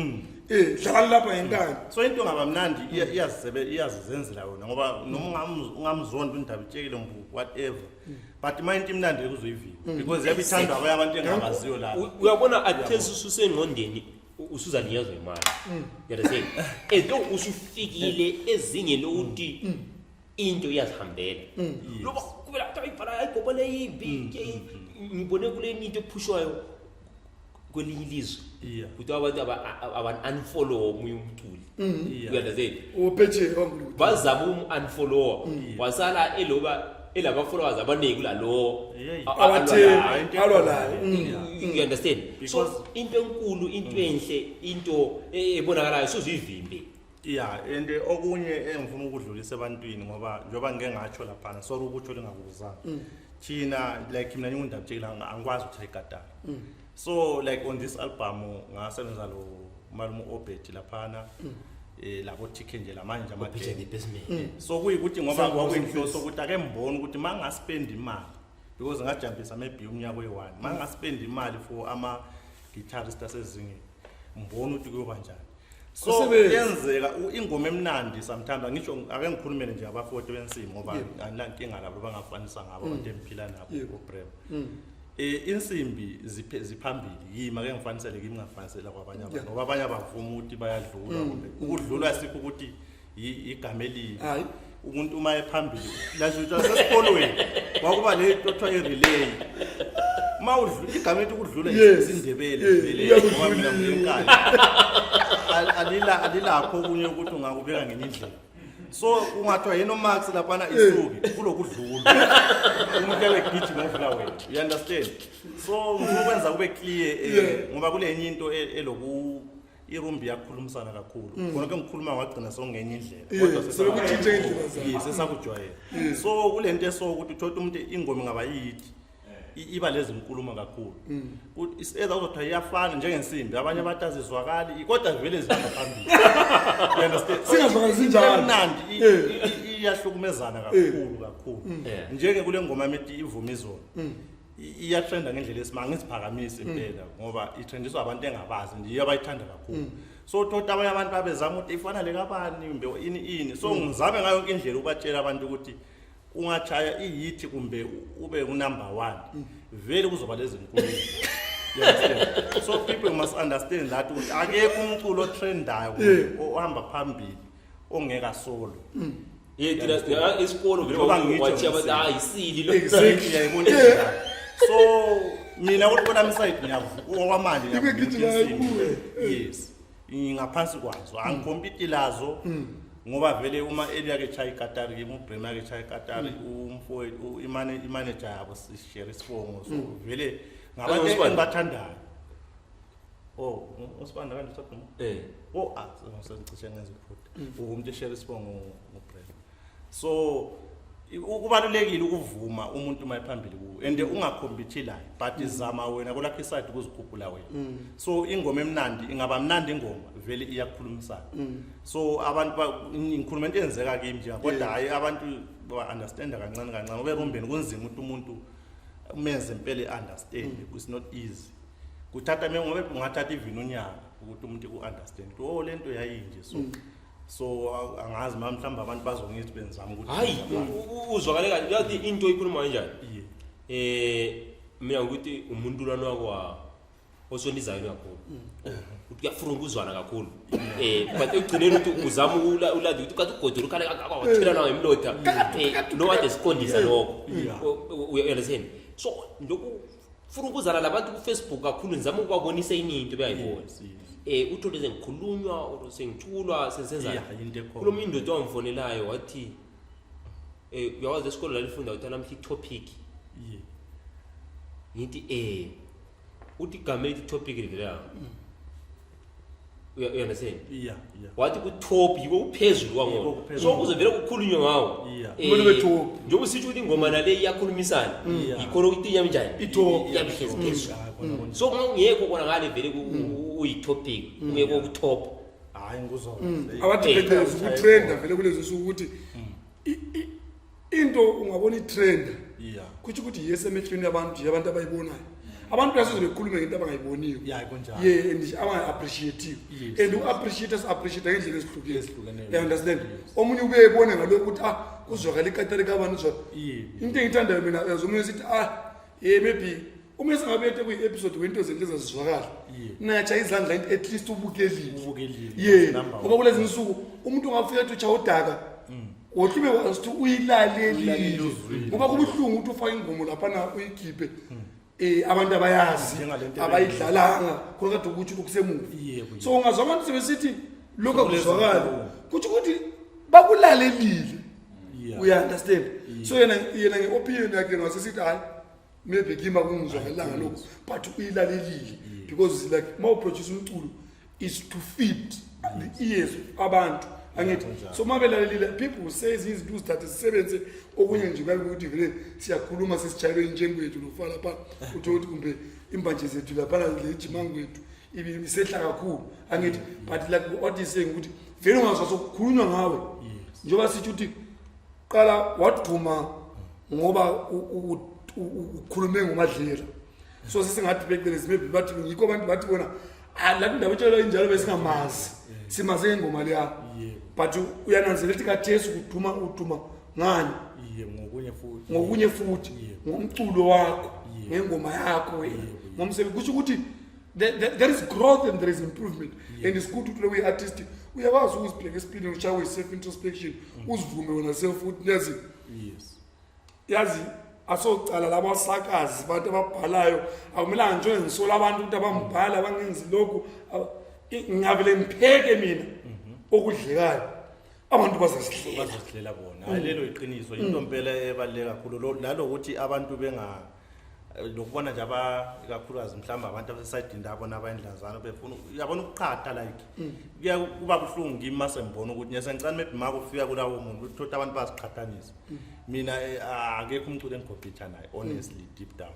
dlalani lapha ngenkani. So into ingaba mnandi iyazizenzela yona, ngoba noma ungamzonda undaba itshekile mbu whatever, but uma into imnandi kuzoyivika because yabe ithandwa abanye abantu engabaziyo lapho. Uyabona, athesi ususengqondeni usuzalinyazwa imali, you understand, as though usufikile ezingeni lokuthi into iyazihambela, loba kubela kuthiwa ibhala ayigobole leyimbi. Ngibone kule into ephushwayo kwelinye ilizwe kuthiwa abantu aba-unfollow omunye umculi. You understand? Uphetshe wangulukuthi. Bazama umu-unfollowa, wasala eloba elama-followers abaningi kulalowo Abathe alwa naye. alwa laye. You understand? So Because into enkulu, into enhle, into ebonakalayo sozuyivimbe. Yeah, and okunye engifuna ukudlulisa ebantwini, ngoba njengoba ngike ngatsho laphana, sorry ukutsho lingakubuzanga, thina like mina ngingundabutshekile, angikwazi ukuthi ayikatala. So like on this album ngasebenza lo malume Obed laphana, labo TK nje lamanje Obed ama the best man. So kuyikuthi ngoba Sangoma. kwakuyinhloso ukuthi ake ngibone ukuthi mangaspend imali, because ngajumpisa maybe umnyaka oyi-one, mangaspend imali for ama-guitarist asezingeni, ngibone ukuthi kuyoba njani. So Kusebenza. kuyenzeka ingoma emnandi sometimes, angisho, ake ngikhulumele nje abafowethu bensimbi ngoba anginankinga labo bangafanisa ngabo abantu engiphila nabo obrem. Insimbi ziphambili yimi, ake ngifanisele kimi, ngingafanisela kwabanye abantu ngoba abanye abavuma ukuthi bayadlula, kumbe ukudlulwa sikho ukuthi igama elibi. Hayi. Umuntu uma ephambili lasho sesikolweni kwakuba le nto kuthiwa i-relay, uma udlula igama elithi ukudlula isiNdebele vele ngoba mina ngiyinkani. Alilakho okunye ukuthi ungakubeka ngenye indlela, so ungathiwa yena uMax laphana isuke kulokudlula umuntu ebegijima edlula wena, you understand? So ngifuna ukwenza kube clear, ngoba kulenye into eloku irumbi iyakhulumisana kakhulu khona ke, ngikhuluma ngagcina songenye indlela. Kodwa Sekutshintshe indlela zakho. Yes, sesakujwayela. So kule nto esokuthi uthola umuntu ingoma ingaba yithi iba lezi nkulumo kakhulu. Either uzothiwa iyafana njengensimbi, abanye bathi azizwakali, kodwa vele zihamba phambili, you understand? So, Singazwakali zinjalo. Emnandi iyahlukumezana kakhulu kakhulu. Njenge kule ngoma ethi ivuma izolo, iyatrenda ngendlela esimanga, ngiziphakamisa impela ngoba itrendiswa abantu engabazi nje, yiyo abayithanda kakhulu. So thothi abanye abantu babezama ukuthi ifana lekabani kumbe ini ini, so ngizame ngayo yonke indlela ukubatshela abantu ukuthi ungachaya iyithi kumbe ube unumber one, vele kuzoba lezi nkulumo, you understand? So people must understand that ukuthi akekho umculo otrendayo kumbe ohamba phambili ongeka solo. Ye thina isikolo vele Njengoba ngitsho wathi abantu ngisile. hayi isili lo. Exactly. Ngiyayibona indlela. So mina kulami side ngiyavuka okwamanje Ibe ngiyavuma gijima ukuthi insimbi. kuwe. Yes. Ngingaphansi kwazo angikhompiti lazo ngoba vele uma Eli yake chaya ikatari kimi uBrema yake chaya ikatari umfowethu imane imanager yabo sishare isibongo so vele ngabantu Usibanda? engibathandayo. Oh, usibanda kanje usabhuma. Eh. Oh, ah, sengicishe ngenza iphutha. Umuntu eshare isibongo ngoBrema. So kubalulekile ukuvuma umuntu uma ephambili kuwe and ungakhombithi layo but zama wena kulakho iside ukuzikhuphula wena. So ingoma emnandi ingaba mnandi ingoma vele iyakhulumisana. So abantu ngikhuluma into eyenzeka kimi nje kodwa hayi abantu ba understand kancane kancane ngoba erumbeni kunzima ukuthi umuntu umenze impela understand it's not easy. Kuthatha mina ngoba ungathatha even unyaka ukuthi umuntu ku understand oh lento yayinje so so angazi ma mhlawumbe abantu bazongithi benzama ukuthi Hayi uzwakale kahle uyathi into ikhuluma kanjani? Yeah. Mina ukuthi umuntu lwana wakwa osonizayo kakhulu. Uthi kuyafuna ukuzwana kakhulu. But ekugcineni uthi uzama ulade ukuthi kathi ugodula ukhala akawathelana ngemlotha. Lo kade siqondisa lokho. Yeah. Uya understand? So lokhu funa ukuzana labantu ku Facebook kakhulu ngizama ukubabonisa into bayayibona. Yes, yes. Uthole sengikhulunywa or sengiculwa sensenzani. Yeah, into ekhona. Kulo indoda wamfonelayo wathi uyawazi esikolo la lifunda uthi namhla i-topic Yeah. ngithi uthi igama elithi topic livela uya understand Yeah. Wathi ku-top yiko kuphezulu Yiko kwangona kuphezulu. So kuzovele kukhulunywe ngawo. Yeah. Kumele ube top. Njengoba usitsho ukuthi ingoma nale iyakhulumisana Yeah. yikhona ukuthi iyami njani I-top. iyabe ihlezi phezulu. Hayi, khona kunjalo. So kungekho kona ngale vele uyi-topic ungekho ku-top. Hayi ngikuzwa. Abathi phecelezi ukutrenda vele kulezi nsuku ukuthi into ungabona itrenda Yeah. kutsho ukuthi yes emehlweni yabantu yabantu abayibonayo abantu basoze bekhulume ngento abangayiboniyo. Yeah, kunjalo. Yeah, and abangayi-appreciate-iyo. Yes. And u-appreciate si-appreciate ngendlela ezihlukene. Ezihlukeneyo. You understand? Omunye ubuye ebone ngalokhu ukuthi ah kuzwakala ikatari kabani uzwa Yeah. into engiyithandayo mina yazi omunye sithi ah yeah maybe omunye singabethe kuyi-episode wento zinto ezazizwakala Yeah. natsha izandla into at least ubukelile. Ubukelile. Yeah, Number ngoba kulezi nsuku umuntu ungafika ethi utsha udaka wohlube wazithi uyilalelile Uyilalele uzwile. ngoba kubuhlungu ukuthi ufake ingumo laphana uyikhiphe abantu abayazi Njengalento abayidlalanga khona kade ukuthi kusemuva. Yebo, yebo. So ungazwa abantu sebesithi lokhu Kulezi akuzwakali nsuku. kutsho ukuthi bakulalelile. Yeah. Uya-understand? So yena yena nge-opinion yakhe ngasesithi hayi maybe kimi akungizwakalanga lokhu but uyilalelile because like uma uproduce umculo is to feed the ears of abantu angithi. So uma belalelile people will say ezinye izinto uzithathe zisebenze okunye nje kuyabe ukuthi vele siyakhuluma sesijayelwe injengo yethu lofa lapha uthole ukuthi kumbe imbanje zethu laphana lejimango yethu isehla kakhulu angithi but like what is saying ukuthi vele ungazwa sokukhulunywa ngawe njengoba sitsho ukuthi qala waduma ngoba ukhulume ngomadlela so sesingathi phecelezi maybe bathi yikho abantu bathi bona ah lathi indaba etshelwa injalo besingamazi simaze ngengoma leya but uyananzelela ukuthi kathesi kuduma uduma ngani? Iye, ngokunye futhi. Ngokunye futhi ngomculo wakho ngengoma yakho wena ngomsebenzi kusho ukuthi there is growth and there is improvement and it's good ukuthi uyi-artist uyakwazi ukuzibheka esipilini ushawe i-self introspection uzivume wena self ukuthi yazi yazi asocala labasakazi abantu ababhalayo akumelanga nje ngisola abantu ukuthi abambhala bangenzi lokhu ngingavele ngipheke mina okudlekayo abantu bazazidlela. Bazozidlela bona. Hayi lelo iqiniso into mpela ebaluleke kakhulu lalokuthi abantu benga lokubona nje aba ikakhulukazi mhlawumbe abantu abasesayidini labo nabayindlazana befuna uyabona ukuqhatha like kuya kuba buhlungu kimi mase ngibona ukuthi ngiyasengicane maybe ma kufika kulawo muntu uthola abantu baziqhathanisa mina akekho umculo engikhompyutha naye honestly deep down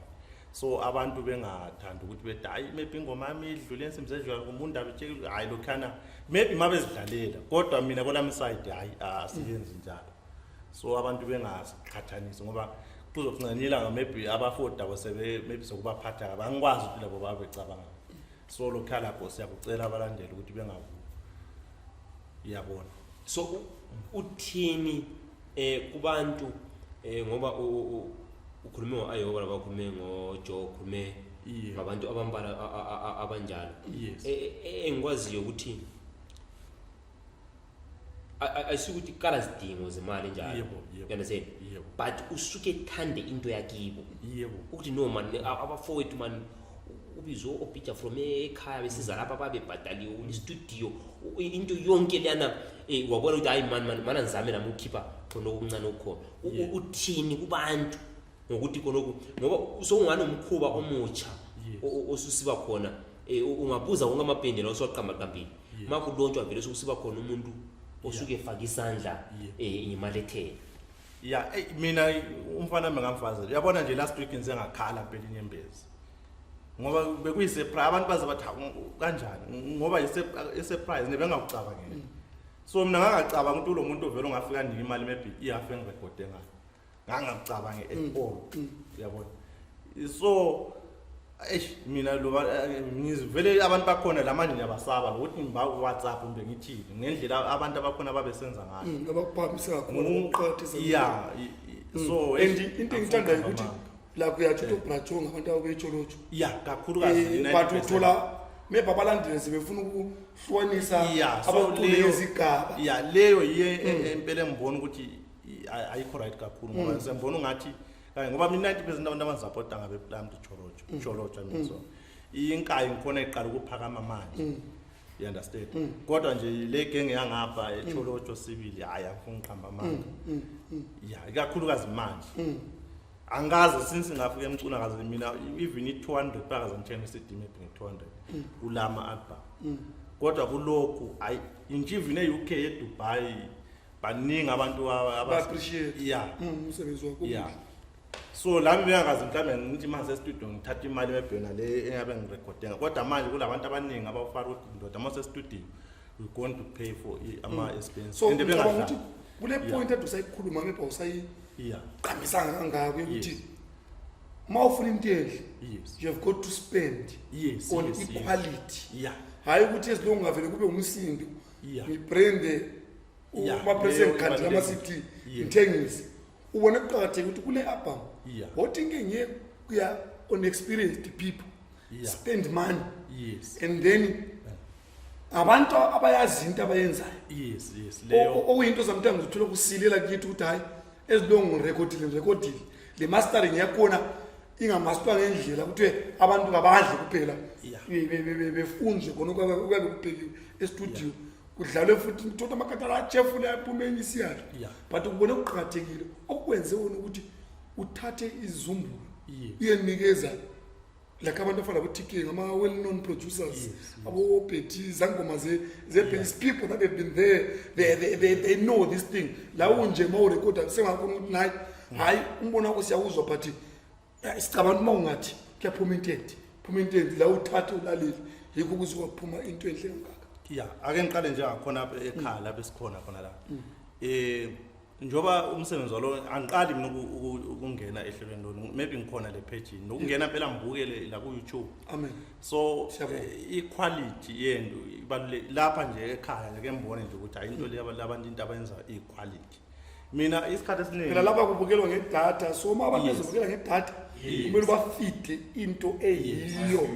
so abantu bengathandi ukuthi bethi hayi maybe ingoma yami idlule ensimbi zedlula kumuntu abetshekile hayi lokhana maybe ma bezidlalela kodwa mina kwelami side hayi asiyenzi njalo so abantu bengasiqhathanisi ngoba kuzokuncanyela maybe abafoti abo sebe maybe sokubaphatha kabi angikwazi ukuthi labo babecabanga so lokha lapho siyakucela abalandeli ukuthi bengavumi iyabona. So uthini kubantu ngoba ukhulume ngo-Ayoba labakhulume ngoJoe ukhulume ngabantu abambala abanjalo. Engikwaziyo ukuthi Ayisukuthi kala zidingo zemali njalo. Yebo, yebo. You understand? Yebo. But usuke ethande into yakibo. Ukuthi no man, abafowethu man, ubizwe obhija from ekhaya besiza lapha, babebhadaliwe studio, into yonke leyana, wabona ukuthi hayi man, man, mana ngizame nami ukukhipha khona okuncane okukhona. Uthini kubantu ngokuthi khonokhu, ngoba sowunganomkhuba omutsha osusiba khona, ungabuza wonke amabhendi lawo osewaqambaqambile, ma kulontshwa vele sokusiba khona umuntu osuke efake isandla ngemali etheni? Ya, eyi, mina umfana wami ngamfazela, uyabona nje, last week ngize ngakhala mpela inyembezi ngoba bekuyi-surprise. Abantu baze bathi, "Hawu, kanjani?" Ngoba i-surprise nebengakucabangeli. So mina ngangacabanga ukuthi ulo muntu vele ungafika anike imali, maybe ihafu engirekhode ngayo. Ngangakucabangi at all, uyabona. So eish, mina loba ngizivele abantu bakhona lamanje ngiyabasaba lokuthi ngiba ku-WhatsApp kumbe ngithini ngendlela abantu abakhona babesenza ngayo. Abakuphakamise kakhulu, abakuqakathisa. Ya, so And into engithandayo ukuthi amanga. la kuyatsho ukuthi obrajo ngabantu ababetsholotsho. Ya, kakhulukazi. But 90%. uthola maybe abalandeli sebefuna ukuhlukanisa Yeah, so abaculi ngezigaba. Ya, leyo yiye empela engibona ukuthi ayikho right kakhulu, ngoba sembona ungathi kanye ngoba mina 90% abantu abangisapota ngabe plant Tsholotsho, Tsholotsho, I mean. So inkayi ngikhona iqala ukuphakama manje, you understand? Kodwa nje le genge yangapha eTsholotsho sibili, hayi, angifuni uqamba amanga. Ya, ikakhulukazi manje angikaze, since ngafika emculo akaze mina even i-200 bakaze ngithenge i-CD maybe nge-200 kulama album. Kodwa kulokhu ayi, nje even e-UK, eDubai, baningi abantu Ba-appreciate. Ya. Umsebenzi wakho. Ya, so lami bengakazi mhlawumbe ngithi manje estudio ngithatha imali maybe le engabe ngirekhode ngayo. Kodwa manje kulabantu abaningi abafaka ukuthi ndoda, uma usestudio we going to pay for ama-expense. So And ngicabanga bengadlali. ukuthi kule point ade usayikhuluma, maybe awusayiqhambisanga kangako, ukuthi uma ufuna into enhle, you have got to spend on equality. Hhayi ukuthi ezilongu ngavele kube umsindo, ngibrande umapress, Leyo ngikhandela ama-CD, ngithengise. Ubone kuqakatheke ukuthi kule album wothi ngeke ngiye kuya on experienced people, spend money, and then abantu abayazi into abayenzayo. yes leyo Okuyinto sometimes uthola kusilela kithi ukuthi hhayi, ezilongu ngirekhodile, ngirekhodile, le mastering yakhona ingamastwa ngendlela kuthiwe abantu kabadle kuphela, befunzwe khona okuyabe kubhekiwe estudio, kudlalwe futhi, uthola amakatala achefule aphume enye isiyalo. But ukubone kuqakathekile okwenze wona ukuthi uthathe izizumbulu uyenikeza like abantu afana nabo-TK, ngama-well-known producers, abo-Betty, zangoma ze-bass, people that have been there, they know this thing. La unje ma urekhoda sengakhona ukuthi nayi, hhayi, umbono wakho siyawuzwa, but sicabanga ukuthi uma ungathi kuyaphuma into enhle, phuma into enhle la, uthathe ulalele, yikho ukuze kwaphuma into enhle kangaka. Ya, ake ngiqale nje ngakhona apha ekhaya lapho esikhona khona la, njoba umsebenzi walo angiqali mina ukungena ehlelweni lolu, maybe ngikhona le page nokungena phela ngibukele la ku YouTube. Amen. So Siyabonga. I-quality yento ibaluleke lapha nje ekhaya nje, ke ngibone nje ukuthi hayi, into le labantu into abayenza i-quality. Mina isikhathi esiningi Phela lapha kubukelwa ngedatha, so uma abantu bezobukela ngedatha kumele bafide into eyiyo.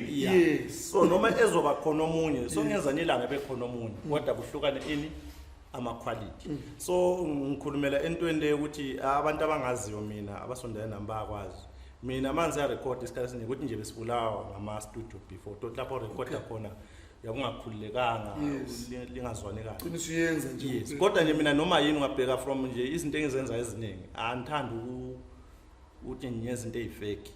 Yeah. So noma ezoba khona omunye, so ngenzani ilanga bekhona omunye, kodwa kuhlukane ini ama-quality. So ngikhulumela entweni leyo ukuthi abantu abangaziyo mina, abasondele nami, bayakwazi mina manje siyarekhoda isikhathi esiningi ukuthi nje besibulawa ngama-studio before tot lapho rekhoda khona yakungakhululekanga, lingazwani kahle. Qiniso, uyenza nje. Yes, kodwa nje mina noma yini ungabheka from nje izinto engizenza eziningi, angithandi ukuthi ngiyenze into eyi-fake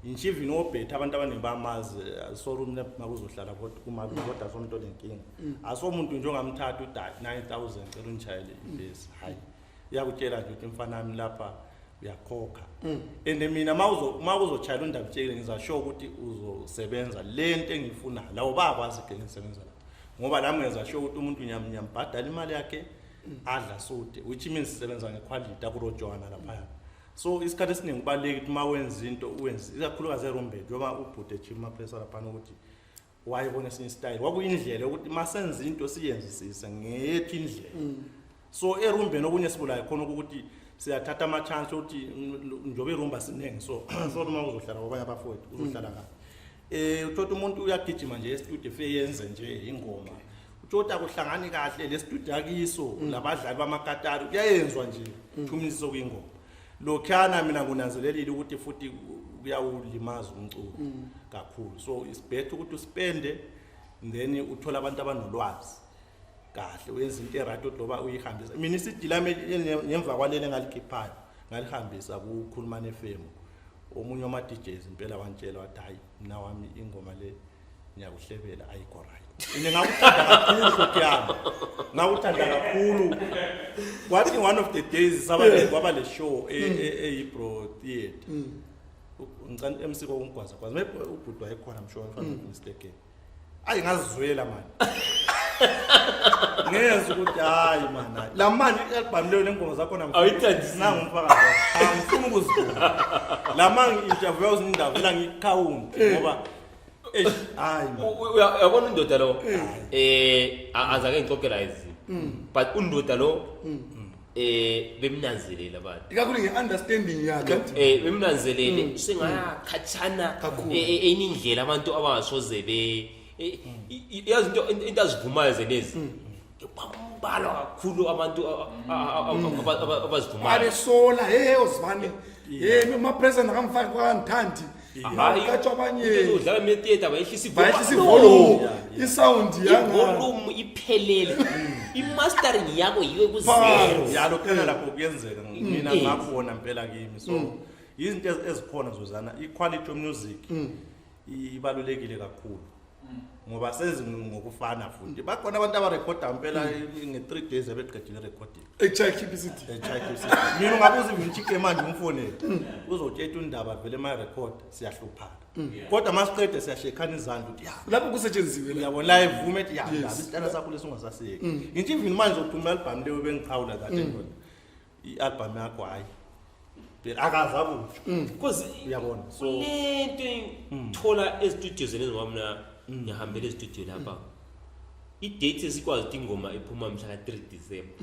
nje. Even obhetha abantu abaningi bamazi, sorry mina makuzohlala kodwa kumalume, kodwa somuntu onenkinga, asomuntu nje ongamthatha uthi hayi, 9000 cela ungishayele ibhesi, hayi, iyakutshela nje ukuthi mfana wami lapha uyakhokha. And mina ma uzochayela undabutshekile, ngizasho ukuthi uzosebenza le nto engiyifunayo lawo, bayakwazi ke ngisebenza la, ngoba nami ngenza sure ukuthi umuntu ngiyambhadala imali yakhe adla sude, which means sisebenza ngequality, akurojwana laphaya. So isikhathi esiningi kubalulekile ukuthi uma wenza into uwenze, ikakhulukazi erumbeni, njengoba ubhude ejima amaphesa laphana, ukuthi wayebona esinye isitayile, kwakuyindlela yokuthi uma senza into siyenzisise ngeyethu indlela. So erumbeni okunye sibulayo khona ukuthi siyathatha ama-chance ukuthi njengoba irumba siningi, so uma uzohlala kwabanye abafowethu uzohlala kahle. Uthola umuntu uyagijima nje estudio, efike yenze nje ingoma. Tshota kuhlangani kahle lestudio akiso labadlali bamakatari kuyayenzwa nje chumiso kuyingoma. Lokhana mina ngunanzelelile ukuthi futhi kuyawulimaza umculo kakhulu, so it's better ukuthi uspende then uthola abantu abanolwazi kahle, uyenza into e-right ukuthi loba uyihambisa. Mina iCD lami ngemva kwaleli engalikhiphayo ngalihambisa kukhulumane FM, omunye wama-DJs impela wantshela wathi, "Hayi, mna wami, ingoma le ngiyakuhlebela, ayikho right." Ine ngakuthanda kakhulu futhi yami, ngakuthanda kakhulu. Kwathi one of the days saba kwaba le show eyi-Bro Theatre, ngicela MC kokungigwaza gwaza, maybe ubhuti wayekhona, I'm sure if I'm not mistaken. Ayi, ngazizwela mani, ngezwa ukuthi hayi man, hayi la manje i-album leyo nengoma zakhona. Awuyithandisisi. Nangumfakazi, angifuni ukuzibona la ma ngi-interview uzindawo vela ngikhawunti ngoba eish, hayi man. Uyabona undoda lo, azake ngixoxela izinto, but undoda lo bemnanzelela abantu. Ikakhulu nge-understanding yakhe. Bemnanzelele sengaya khatshana. Kakhulu. Enye indlela abantu abangasoze be yazi into azivumayo zenezi bambalwa kakhulu abantu abazivumayo. Abesola, hey, ozibani, hey, ma-president akamfaki kwakangithandi. Hayi, katshwa abanye. Udlala metheatre, bayehlisa. Bayehlisa ivolume, isound yanga. Ivolume iphelele, i-mastering yakho yiwe Ba. ku-zero. Ya, lokhana lapho kuyenzeka, mina ngakubona mpela kimi. So izinto ezikhona zozana, i-quality of music ibalulekile kakhulu ngoba senzi ngokufana futhi bakhona abantu abarekhoda mpela nge-3 days abeqedile recording. Echaya city. Mina ungabuza even chike manje umfonele, uzotsheta undaba vele ma record siyahluphana, kodwa masiqede siyashekhana izandla ukuthi ya. Lapho kusetshenziwe la. Uyabona la ivume ethi ya, ndaba isitayela sakho lesi ungasasiyeki. Ngithi even manje uphuma i-album leyo bengiqhawula that ndoda, i-album yakho hayi phela akaze akutsho. Because Uyabona, so kulento engithola ezitudio zene ngoba mina ngihambele ezitudio lapha, i-date esikwazi ukuthi ingoma iphuma mhla ka-3 December,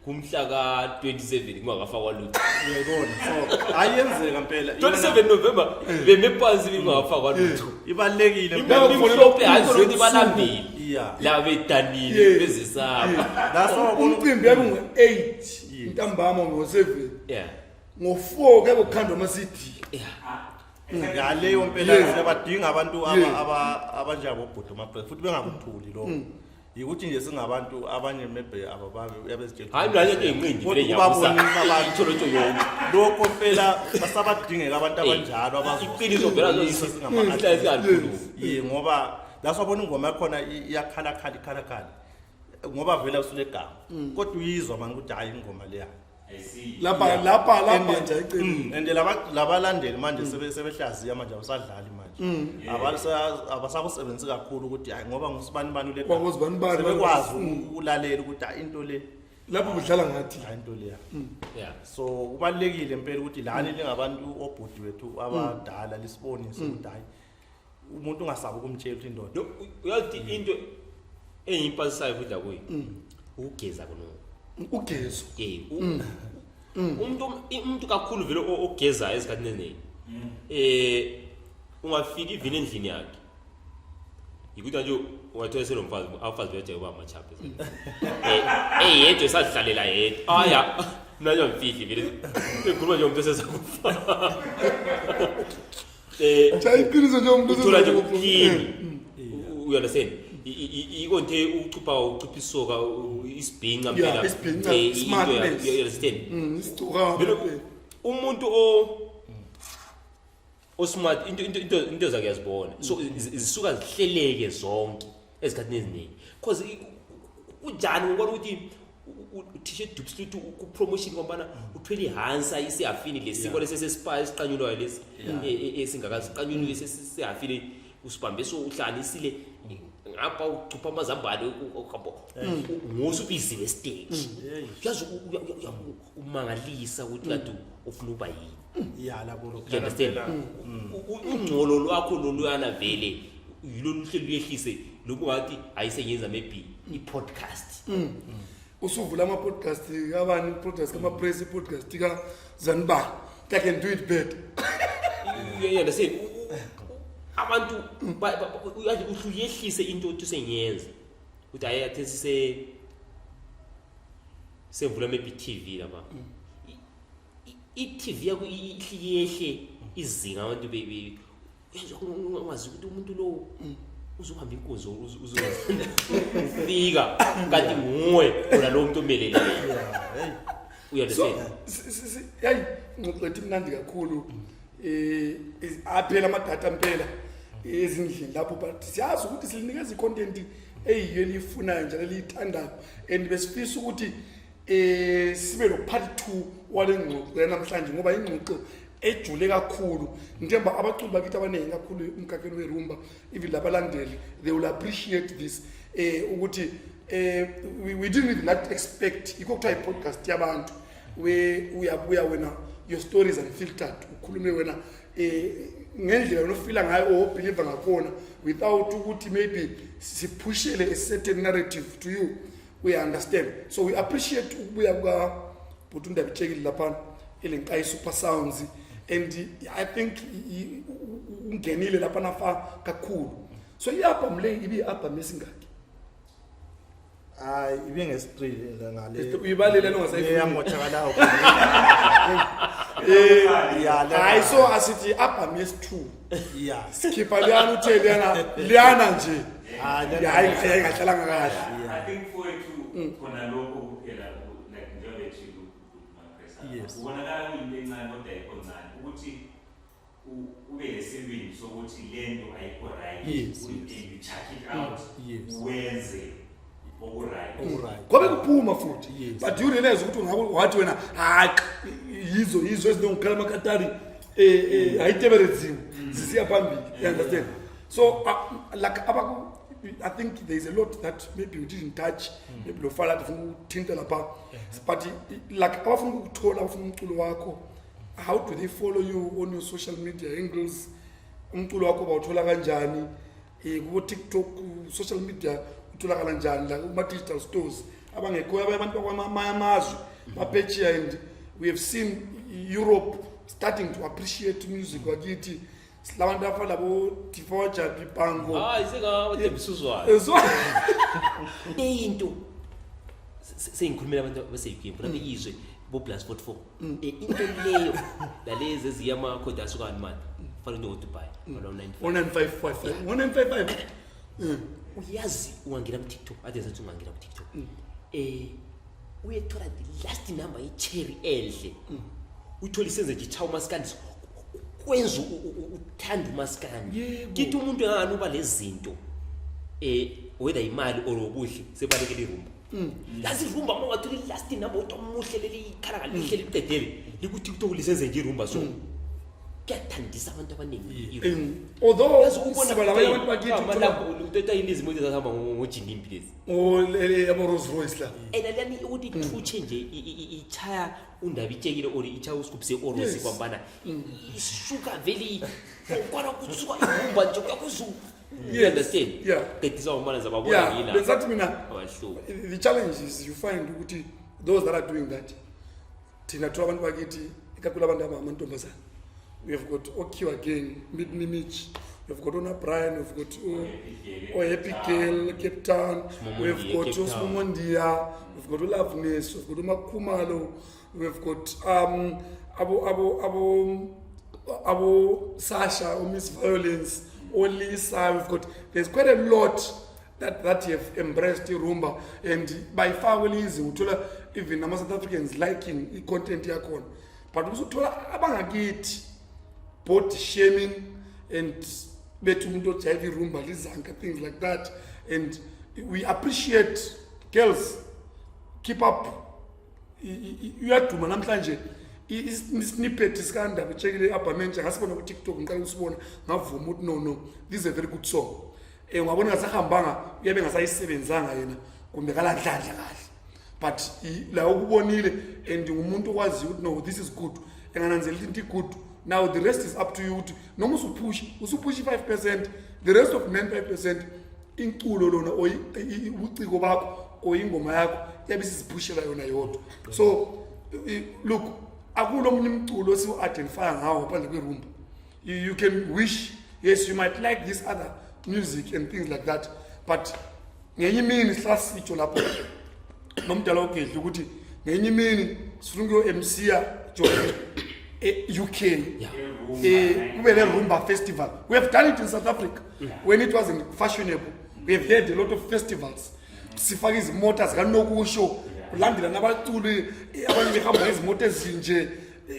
kumhla ka-27 kungakafakwa lutho. Uyayibona, so ayenzeka mpela. 27 November beme phansi kungakafakwa lutho. Ibalulekile mpela. Imhlophe, hayi ukuthi balambile la bedanile, bezisaba. That's why wabona. Umcimbi yabe ngo-8 ntambama, ngo-7, ngo-4 kuyabe kukhandwa ama-CD. Ya, leyo mpela siyabadinga abantu abanjengabobhuti omapre futhi bengakuthuli lokho. Yikuthi nje singabantu abanye maybe abababe uyabezitshela. Hayi, mina nje inqindi Kodwa vele ngiyabusa. ukubabonisa abantu Itholotsho yonke. Lokho mpela basabadingeka abantu abanjalo. Iqiniso vela. Abazobonisa singama- Sihlale singalikhulumi. Ye, ngoba that's wabona ingoma yakhona iyakhalakhala, ikhalakhala ngoba vele usulegama, kodwa uyizwa mani ukuthi hayi, ingoma leya. I see. Lapha lapha lapha nje ayicelile. And labalandeli manje sebehlaziya manje, abasadlali manje. Abasakusebenzisi kakhulu ukuthi hayi, ngoba ngusibani bani ule. Kwanguzibani bani. Sebekwazi ukulalela ukuthi hayi, into le. Lapho kudlala ngathi. Hayi, into leya. So kubalulekile impela ukuthi lani lingabantu obhudi wethu abadala lisibonise ukuthi hayi, umuntu ungasabi ukumtshela ukuthi indoda. No, uyazi into engiyimpasisayo futhi la kuyo ukugeza kuno. Ugezo. Umuntu kakhulu vele ogezayo ezikhathini eziningi, ungafika even endlini yakhe, yikuthi nje ungathola selomfazi, abafazi beyajake uba amachapha eyedwa, esadlalela yedwa. Aya, mina nje angifihli vele, ngikhuluma nje umuntu esezakufa. Cha, iqiniso nje, umuntu Uthola nje osezakufa. kuclean, you understand? Iko nje ucupha, ucupha isoka, isibhinca mpela. Isibhinca, into smartness. You understand? Isigcoka. Vele umuntu osmart into zakhe uyazibona, so zisuka zihleleke zonke ezikhathini eziningi because kunjani ngibona ukuthi uthisha edubsluthi ku-promotion kwambana uthwele ihansa isihafini lesiko lesi esesipa esiqanyulwayo lesi esingakasiqanyuliwe sesihafini, usibambe so uhlanganisile ngapha, ucupha amazambane, ngosubiziwe stage, yazi umangalisa ukuthi kade ufuna ukuba yini. Ya, labo. You understand? Ungcolo lwakho loluyana vele yilo luhle luyehlise lobu ngathi ayisengenza maybe i-podcast. Usuvula ama-podcast kabani, i-podcast kama-press, i-podcast kazanibani, I can do it better. You understand? Abantu uyazi uyehlise into othi usengiyenza ukuthi hayi, athi sise sevula maybe i-TV lapha. I-TV yakho ihle yehle izinga, abantu uyezwa ungazi ukuthi umuntu lo uzohamba inkonzo, uzofika kanti nguwe khona lo muntu omeleleyo. So Uya-understand? Yayi, ingxoxo ethu imnandi kakhulu. Aphela amadatha mpela ezindlini lapho, but siyazi ukuthi silinikeza i-content eyiyo eliyifunayo njalo eliyithandayo, and besifisa ukuthi sibe lo part 2 wale ngxoxo yanamhlanje, ngoba ingxoxo ejule kakhulu, njengoba abaculi bakithi abaningi kakhulu umkhakheni werumba, even labalandeli, they will appreciate this, ukuthi we didn't even not expect. Yikho kuthiwa i-podcast yabantu, we uyabuya wena, your story is unfiltered, ukhulume wena ngendlela wena ofila ngayo or obelieve ngakhona, without ukuthi maybe siphushele a certain narrative to you. We understand, so we appreciate ukubuya kuka bhuti uNdaba Itshekile laphana elenkayi Super Sounds, and I think ungenile laphana fa kakhulu. So i-album le ibi-album esingaki? Hayi, ibe ngesi-3 ngale. Uyibalele nongasayifuni? Eyamoshakalayo. Hayi, so asithi i-album yesi-2. Sikhipha liyana, uthe liyana liyana nje. Hayi, liyana. Hayi, hayi, ingahlalanga kahle. I think, mfowethu, khona lokho kuphela, like njengoba ethile uMapressa, kubonakala kuyinto encane kodwa ayikho ncane ukuthi ube nesibindi sokuthi lento ayikho right, and you check it out, wenze oku-right. Oku-right. Kwabe kuphuma futhi. But you realize ukuthi ungabe wathi wena, hayi, yizo yizo ezinongikhala amakatari, ayitebereziwe zisiya phambili, you understand? So like abaku I think there is a lot that maybe we didn't touch, maybe lo fala ufuna ukuthinta lapha, but like abafuna ukukuthola, abafuna umculo wakho, how do they follow you on your social media handles? Umculo wakho bawuthola kanjani kubo TikTok, social media utholakala njani la kuma digital stores? Abangekho abanye abantu bakwamanye amazwe baphetsheya, and we have seen Europe starting to appreciate music wakithi, silabantu abafana labo Difoja Bibango. Hayi, sengabathembisuzwayo. So Into sengikhulumela abantu abase-UK, ngifuna beyizwe bo +44, into leyo lalezi eziya amakhodi asukani mani, fana njengo-Dubai, fana 95. 1955, 1955. Uyazi, ungangena ku-TikTok, ade sathi ungangena ku-TikTok, uyethola the last number ye-cherry enhle, uthole isenze nje ichawa umasikandi, kwenza uthande umasikandi. Kithi umuntu engangani uba lezi zinto, whether imali or ubuhle, sebalekela irumba. Yazi, irumba, uma ungathola i-last number uthi omuhle, leli ikhala ngalihle liqedele liku-TikTok lisenze nje irumba, so kuyathandisa abantu abaningi irumba. Although Yazi, ubona siba labanye abantu bakithi uthola ilezi moto ezahamba ngojinimbi lezi. Abo Rolls Royce la. And lani ukuthi ithutshe nje, ichaya uNdaba Itshekile or ichaya usigubhu se-orosi, kwambana isuka vele kwana kusuka irumba nje kuyakuzu, you understand? Qedisa ngomana zababona yila. Bengisathi mina abahluka. The challenge is you find ukuthi those that are doing that, thina thola abantu bakithi, ikakhulu abantu abangamantombazana, we have got Okiwa Gang, Midney Mitch, we've got Ona Brian, we've got o Happy Girl Cape Town, we've Smomondia, got Cape Town. uSmomondia, we've got uLoveness, we've got uMakhumalo, we've got abo Sasha, o Miss Violence, oLisa, we've got, there's quite a lot that have embraced irumba, and by far kwelinye izinga uthola even ama-South Africans liking i-content yakhona, but usuthola abangakithi body shaming and bethi umuntu ojayiva irumba lizanka, things like that. And we appreciate girls, keep up. Uyaduma namhlanje. Isnippet sikaNdaba Itshekile i-album entsha ngasibona ku-TikTok, ngiqala ukusibona, ngavuma ukuthi no, this is a very good song. Ungabona ngasahambanga, uyabe ngasayisebenzanga yena kumbe kalanhlanhla kahle, but la ukubonile and ngumuntu okwaziyo ukuthi no, this is good, engananzelela into i-good. Now the rest is up to you, ukuthi noma usuphusha, usuphusha i-5%, the rest of 95% inculo lona or ubuciko bakho or ingoma yakho iyabe isiziphushela yona yodwa. So look, akulo omunye umculo esiwu-identifya ngawo ngaphandle kwerumba. You can wish Yes, you might like this other music and things like that, but ngenye imini sasitsho lapho nomdala ogedla ukuthi ngenye imini sifuna ukuyo-mca Joburg, e-UK, kube le-rumba festival. We have done it in South Africa when it wasn't fashionable. We have had a lot of festivals, sifake izimota zikanokusho kulandela nabaculi, abanye behamba ngezimoto ezinje,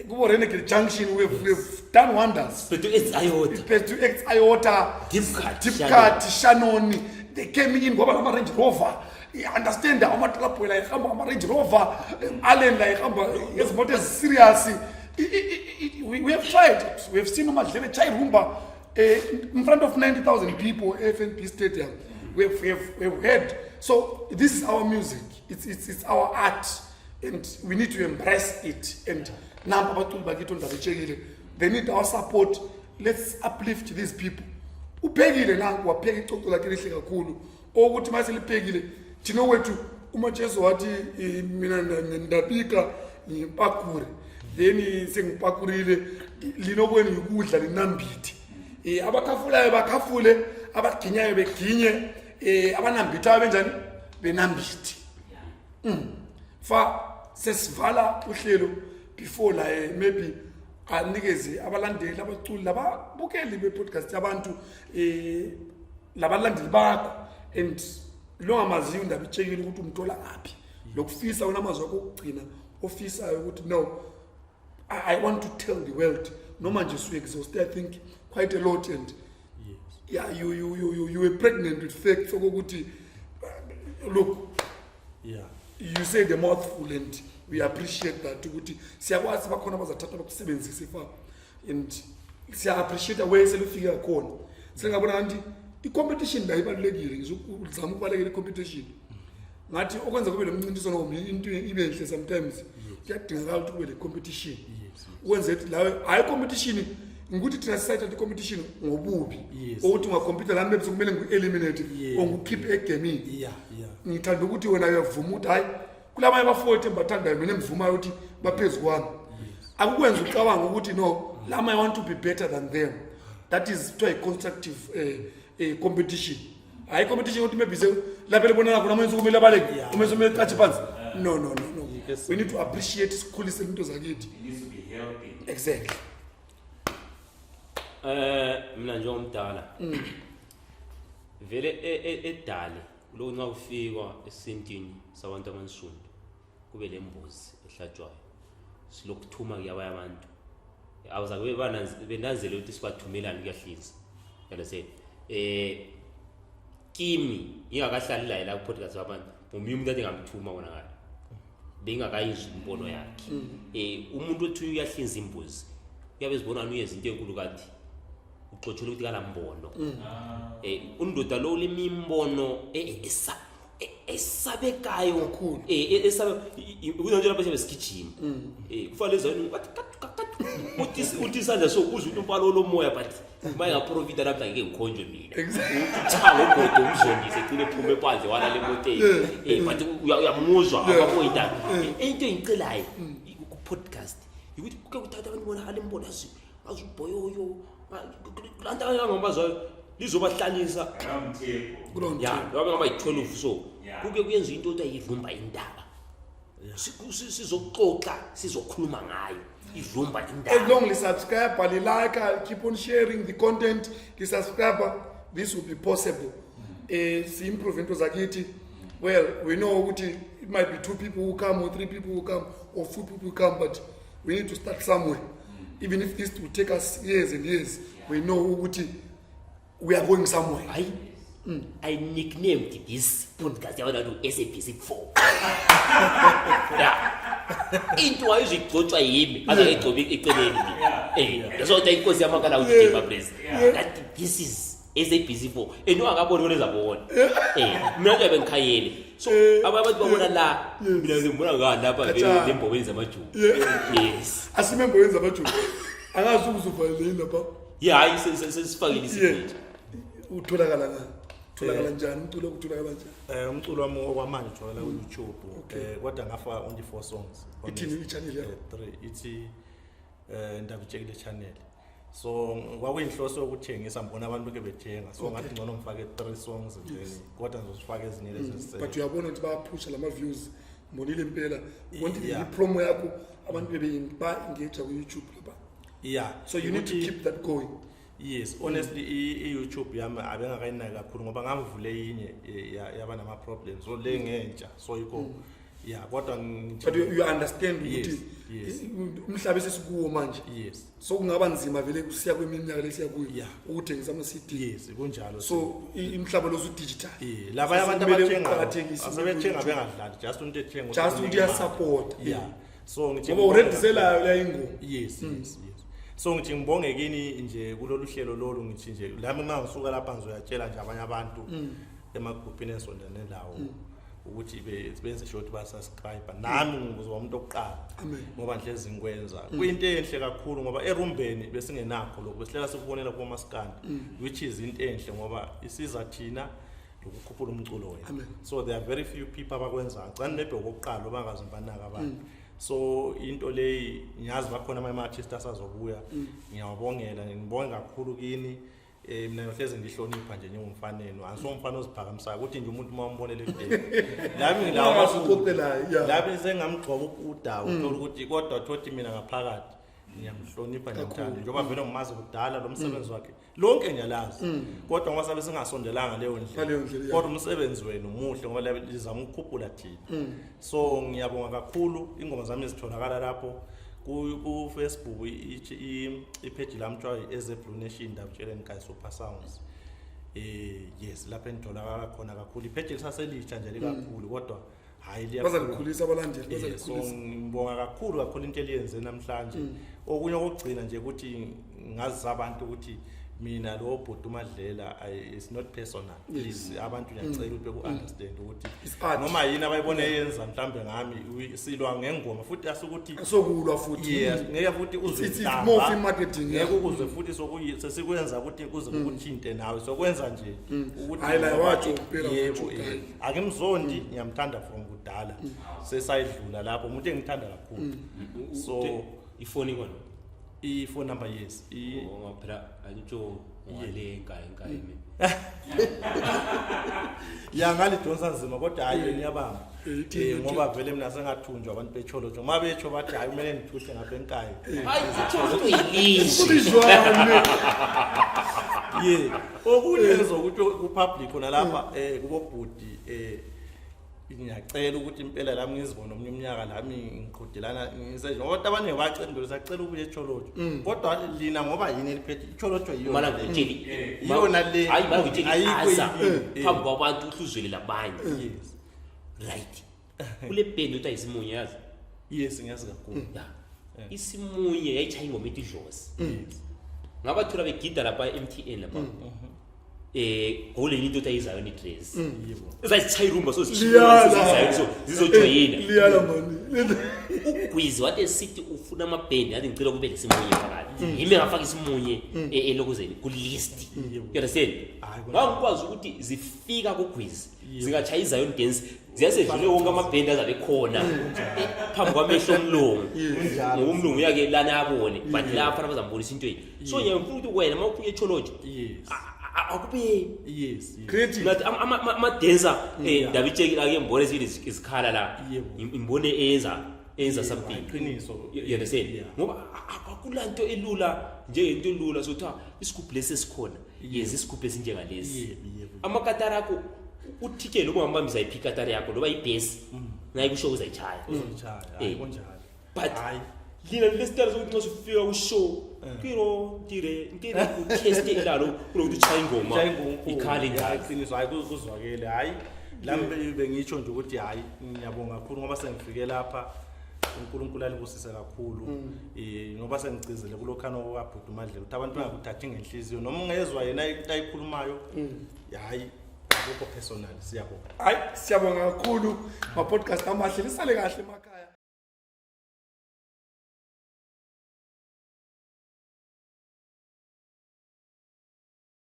kubo-Renegade Junction. We have done wonders. But it's iota. Best to ex iota. Deep Cut, Deep Shannon. Cut, Shannon, they came in ngoba nama-Range Rover. I understand amatalabhoyi la ihamba ngama-Range Rover, Allen la ihamba ngezimoto ezi-serious. We have tried it. We have seen uMadlebe chayi rumba in front of 90,000 people, FNB Stadium. We have heard. So this is our music. It's our art and we need to embrace it. And nampa abaculi bakithi oNdaba Itshekile, they need our support. Let's uplift these people. Uphekile nanku, wapheka icoco lakhe lihle kakhulu, okuthi uma seliphekile thina wethu uMajesu wathi, mina ndabika ngipakure, then sengipakurile linokweni yikudla linambithe. Abakhafulayo bakhafule, abaginyayo beginye, abanambithayo benjani benambithe. Fa sesivala uhlelo before la, maybe anikeze abalandeli, abaculi lababukeli be-podcast yabantu, labalandeli bakho and longamaziyo uNdaba Itshekile ukuthi umthola ngaphi, lokufisa wena amazwi akho okugcina ofisayo ukuthi no, I want to tell the world, noma nje su-exhaust, I think, quite a lot and yeah, you were pregnant with facts okokuthi, look, you say the mouthful and we appreciate that ukuthi siyakwazi bakhona abazathatha bakusebenzise fa and siya-appreciate where selufike khona. Sengabona kanti i-competition la ibalulekile. Ngizama ukubalekela i-competition, ngathi okwenza kube lo mncintiswano kumbe into ibe nhle. Sometimes kuyadingakala ukuthi kube le competition ukwenza ukuthi lawe, hhayi competition ngikuthi thina sisayithatha i-competition ngobubi, ukuthi ungakhompyutha lami maybe sekumele ngiku-eliminate or ngikukhiphe egemini. Ngithanda ukuthi wena uyavuma ukuthi hhayi, kulabanye abafowethu engibathandayo mina engivumayo ukuthi baphezu kwami, akukwenza ucabanga ukuthi no, lama I want to be better than them. That is kuthiwa i-constructive competition, hhayi competition ukuthi maybe lapho elibonana khona omunye kumele abaleke, omunye kumele catshe phansi. No, no, no, no. We need to appreciate, sikhulise into zakithi. It needs to be healthy. Exactly. Mina njengomdala vele edale lokhu, nxa kufikwa esintwini sabantu abansundu kube lembuzi ehlatshwayo, silokuthuma ke abanye abantu awuzabe benanzele ukuthi sibathumelani kuyahlinza yalose. Kimi ngingakahlali laye la ku-podcast wabantu, ngomunye umuntu ade ngamthuma konakala bengingakayizwa imbono yakhe. Umuntu othunywa uyahlinza imbuzi uyabe ezibona ngani uyenza into enkulu, kanti uxotshelwe ukuthi kalambono. Undoda lo ulemimbono esabekayo. Kakhulu. Esabe kunanto lapha siyabe sigijima, kufana lezani wathi katu katu, uthi isandla so uzwe ukuthi umfana olomoya, but uma engaprofita namhla ngeke ngikhonjwe mina. Cha, ngogodo umzondise egcine ephume phandle walala emoteni, but uyamuzwa ama-point akhe. Into engicelayo ku-podcast ukuthi kuke kuthatha abantu bonakala imbono, yazi ngazi ubhoyoyo kulanto abangabazwayo lizobahlalisa. Round table. Kulowo. Ya, ngabe ngaba yi-12 so kuke kuyenza into othi ayivumba indaba. Sizoxoxa, sizokhuluma ngayo ivumba As indaba. long li-subscribe, li-like, keep on sharing the content, li-subscribe, this will be possible. Si-improve into zakithi. Well, we know ukuthi it might be two people who come or three people who come or four people who come, but we need to start somewhere, even if this will take us years and years. We know ukuthi we are going somewhere. Hayi, I nicknamed this podcast yabona ukuthi SABC 4 ya into wayizigcotshwa yimi azakayigcobi eceleni mina. Yasokuthi inkosi yamakala uJima please, that this is SABC 4 and ungakaboni wona ezabona. Mina nje bengikhayele, so abanye abantu babona la, mina ngibona ngala lapha vele lembobeni zamajuba. Yes. Asimembo yenza amajuba, angazi ukuzuvalele yini lapha. Yeah, hayi, sesifakile isignature. Utholakala ngani, utholakala njani umculo, utholakala njani? Umculo wami okwamanje utholakala ku-YouTube, kodwa ngafaka only four songs. Ithini i-channel yakho? Three. Ithi Ndaba Itshekile channel. So kwakuyinhloso yokuthengisa, ngibona abantu ke bethenga, so ngathi ngcono ngifake three songs and then kodwa ngizozifaka ezinye lezi ezisele. But uyabona ukuthi bayaphusha lama-views, ngibonile impela ubona ipromo yakho, abantu ba-engage ku-YouTube lapha. So you need to keep that going. Yes, honestly, i-YouTube yami abengakayinaki kakhulu ngoba ngangivule yinye yaba nama-problems, so le ngentsha, so yikho, ya, kodwa But you understand ukuthi umhlaba esesikuwo manje, so kungaba nzima vele kusiya kweminyaka lesiya kuyo ukuthengisa ama-CD. Yes, kunjalo. So imhlaba lo usu-digital. Laba So abantu kumele abathengayo uqakathekise asebethenga ku-YouTube. bengadlali, just umuntu ethenga Just ukuthi unika imali. uyasupport. Yeah, so ngithi Ngoba already selayo leya ingoma. Yes, so ngithi ngibonge kini nje kulolu hlelo lolu. Ngithi nje lami uma ngisuka lapha ngizoyatshela nje abanye abantu emagrupini esondene lawo ukuthi benze sure ukuthi basubscribe. Nami ngizoba umuntu oqala Amen. ngoba ngihlezi ngikwenza. Kuyinto enhle kakhulu ngoba erumbeni besingenakho lokho, besihlela sikubonela kumaskandi, which is into enhle ngoba isiza thina lokukhuphula umculo wethu. Amen. So there are very few people abakwenzayo, cani maybe okokuqala abangaze banaka abantu. So into leyi ngiyazi bakhona ama-artist asazobuya, ngiyawabongela, ngibonge kakhulu kini. Mina ngihlezi ngihlonipha nje njengomfaneni, angisomfana oziphakamisayo ukuthi nje umuntu uma umbonele ekudeni lami ngilawo Ungaze amakhulu. uxoxe naye, yeah. Lami sengamgxoba udawu, uthola ukuthi kodwa thothi mina ngaphakathi ngiyamhlonipha, ngiyamthanda njengoba vele ngimazi kudala lo msebenzi wakhe lonke ngiyalazi, kodwa ngoba sabe singasondelanga leyo Ngaleyo ndlela. ndlela, yeah. Kodwa umsebenzi wenu muhle ngoba lizama ukukhuphula thina, so ngiyabonga kakhulu. Ingoma zami zitholakala lapho ku-Facebook, ipage lami kuthiwa Eze Blue Nation Ndabutsheleni Kai Super Sounds. Yes, lapho engitholakala khona kakhulu. Ipage lisaselitsha nje likakhulu, kodwa hayi, liyakhula. Bazalikhulisa abalandeli. So Bazalikhulisa. Ngibonga kakhulu kakhulu into eliyenze namhlanje. Okunye okugcina nje ukuthi ngazisa abantu ukuthi mina lo bhuti uMadlela, it's not personal, please abantu ngiyacela ukuthi beku-understand ukuthi It's art. noma yini abayibona eyenza mhlambe ngami, silwa ngengoma futhi asukuthi Asokulwa futhi. Yes, ngeke futhi uzwe It's inhlamba. more of i-marketing, yeah. Ngeke ukuzwe futhi sesikwenza ukuthi kuze kukuthinte nawe, sokwenza nje ukuthi Hhayi, la watsho kuphela yebo ukuthi yebo. Akimzondi, ngiyamthanda from kudala, sesayidlula lapho, umuntu engithanda kakhulu, so Ifoni kona? I-phone number, yes. Ngoba phela antsho ngale nkayi nkayi mina. Ya, ngalidonsa nzima kodwa hhayi, ngiyabamba. Ithini, Ngoba vele mina sengathunjwa abantu beTsholotsho, uma betsho bathi hhayi, kumele ngithuhle ngapha enkayi. Hayi, itsho ilizwi. Izwane. Ye, okunye ezokuthi ku-public khona lapha kubobhudi, ngiyacela ukuthi impela lami ngizibone omunye umnyaka lami ngiqhudelana ngisenje, kodwa abaningi bayacela into siyacela ubuye eTsholotsho, kodwa lina ngoba yini eliphethe iTsholotsho Mana yiyona le. ngikutsheli. Iyona le. Hayi, mana ngikutsheli Ayikho aza enye. phambi kwabantu uhluzwele labanye. Right. Kule band uthi ayisimunye, yazi. Yes, ngiyazi kakhulu. Ya. Isimunye yayitshaya ingoma ethi idlozi. Ngabathola begida lapha e-MTN lapha. Ngokulenye into ethi ayizayo ni dress. Ezayitshaya irumba so Liyala. zizayo so zizojoyina. Liyala mani. Ugwizi wathi esithi ufuna amabhendi, athi ngicela kube lesimunye phakathi, yimi engafaka isimunye elokuzeni ku-list, you understand? Hayi, Ngangikwazi ukuthi zifika kugwizi zingatshaya iZion dance, ziyasedlule wonke amabhendi azabe khona phambi kwamehlo omlungu, ngoba umlungu uyake lana abone, but lapha bazambonisa into yini. So ngiyafuna ukuthi wena uma ufika eTsholotsho akube yes yes Creative. ngathi ama-dancer ndabitshekile ake ngibone sibili izikhala la. Ngibone eyenza something. Iqiniso. You understand? Ngoba akulanto elula njengento elula, so kuthiwa isigubhu lesi esikhona, yenza isigubhu esinjengalesi. Yebo, yebo. Amakatara akho uthike loba ungambambisa yiphi ikatara yakho loba ibhesi ngaye kusho uzayitshaya. Uzoyitshaya, hayi, kunjalo. But Hayi. lina lesitayela sokuthi nxa sufika kushow kiro ntire ntire utheste ilalo kulokuthi utshaye ingoma Ushaya ingoma ikhale Ya, njalo. iqiniso, hayi, kuzwakele. Hayi, lami bengitsho nje ukuthi hayi, ngiyabonga kakhulu ngoba sengifike lapha, uNkulunkulu alibusise kakhulu, ngoba sengicizele kulokhana okabhuti uMadlela ukuthi abantu bangakuthathi ngenhliziyo noma ungezwa yena into ayikhulumayo, hayi, akukho personal. Siyabonga. Hayi, siyabonga kakhulu, ma-podcast amahle, lisale kahle emakhaya.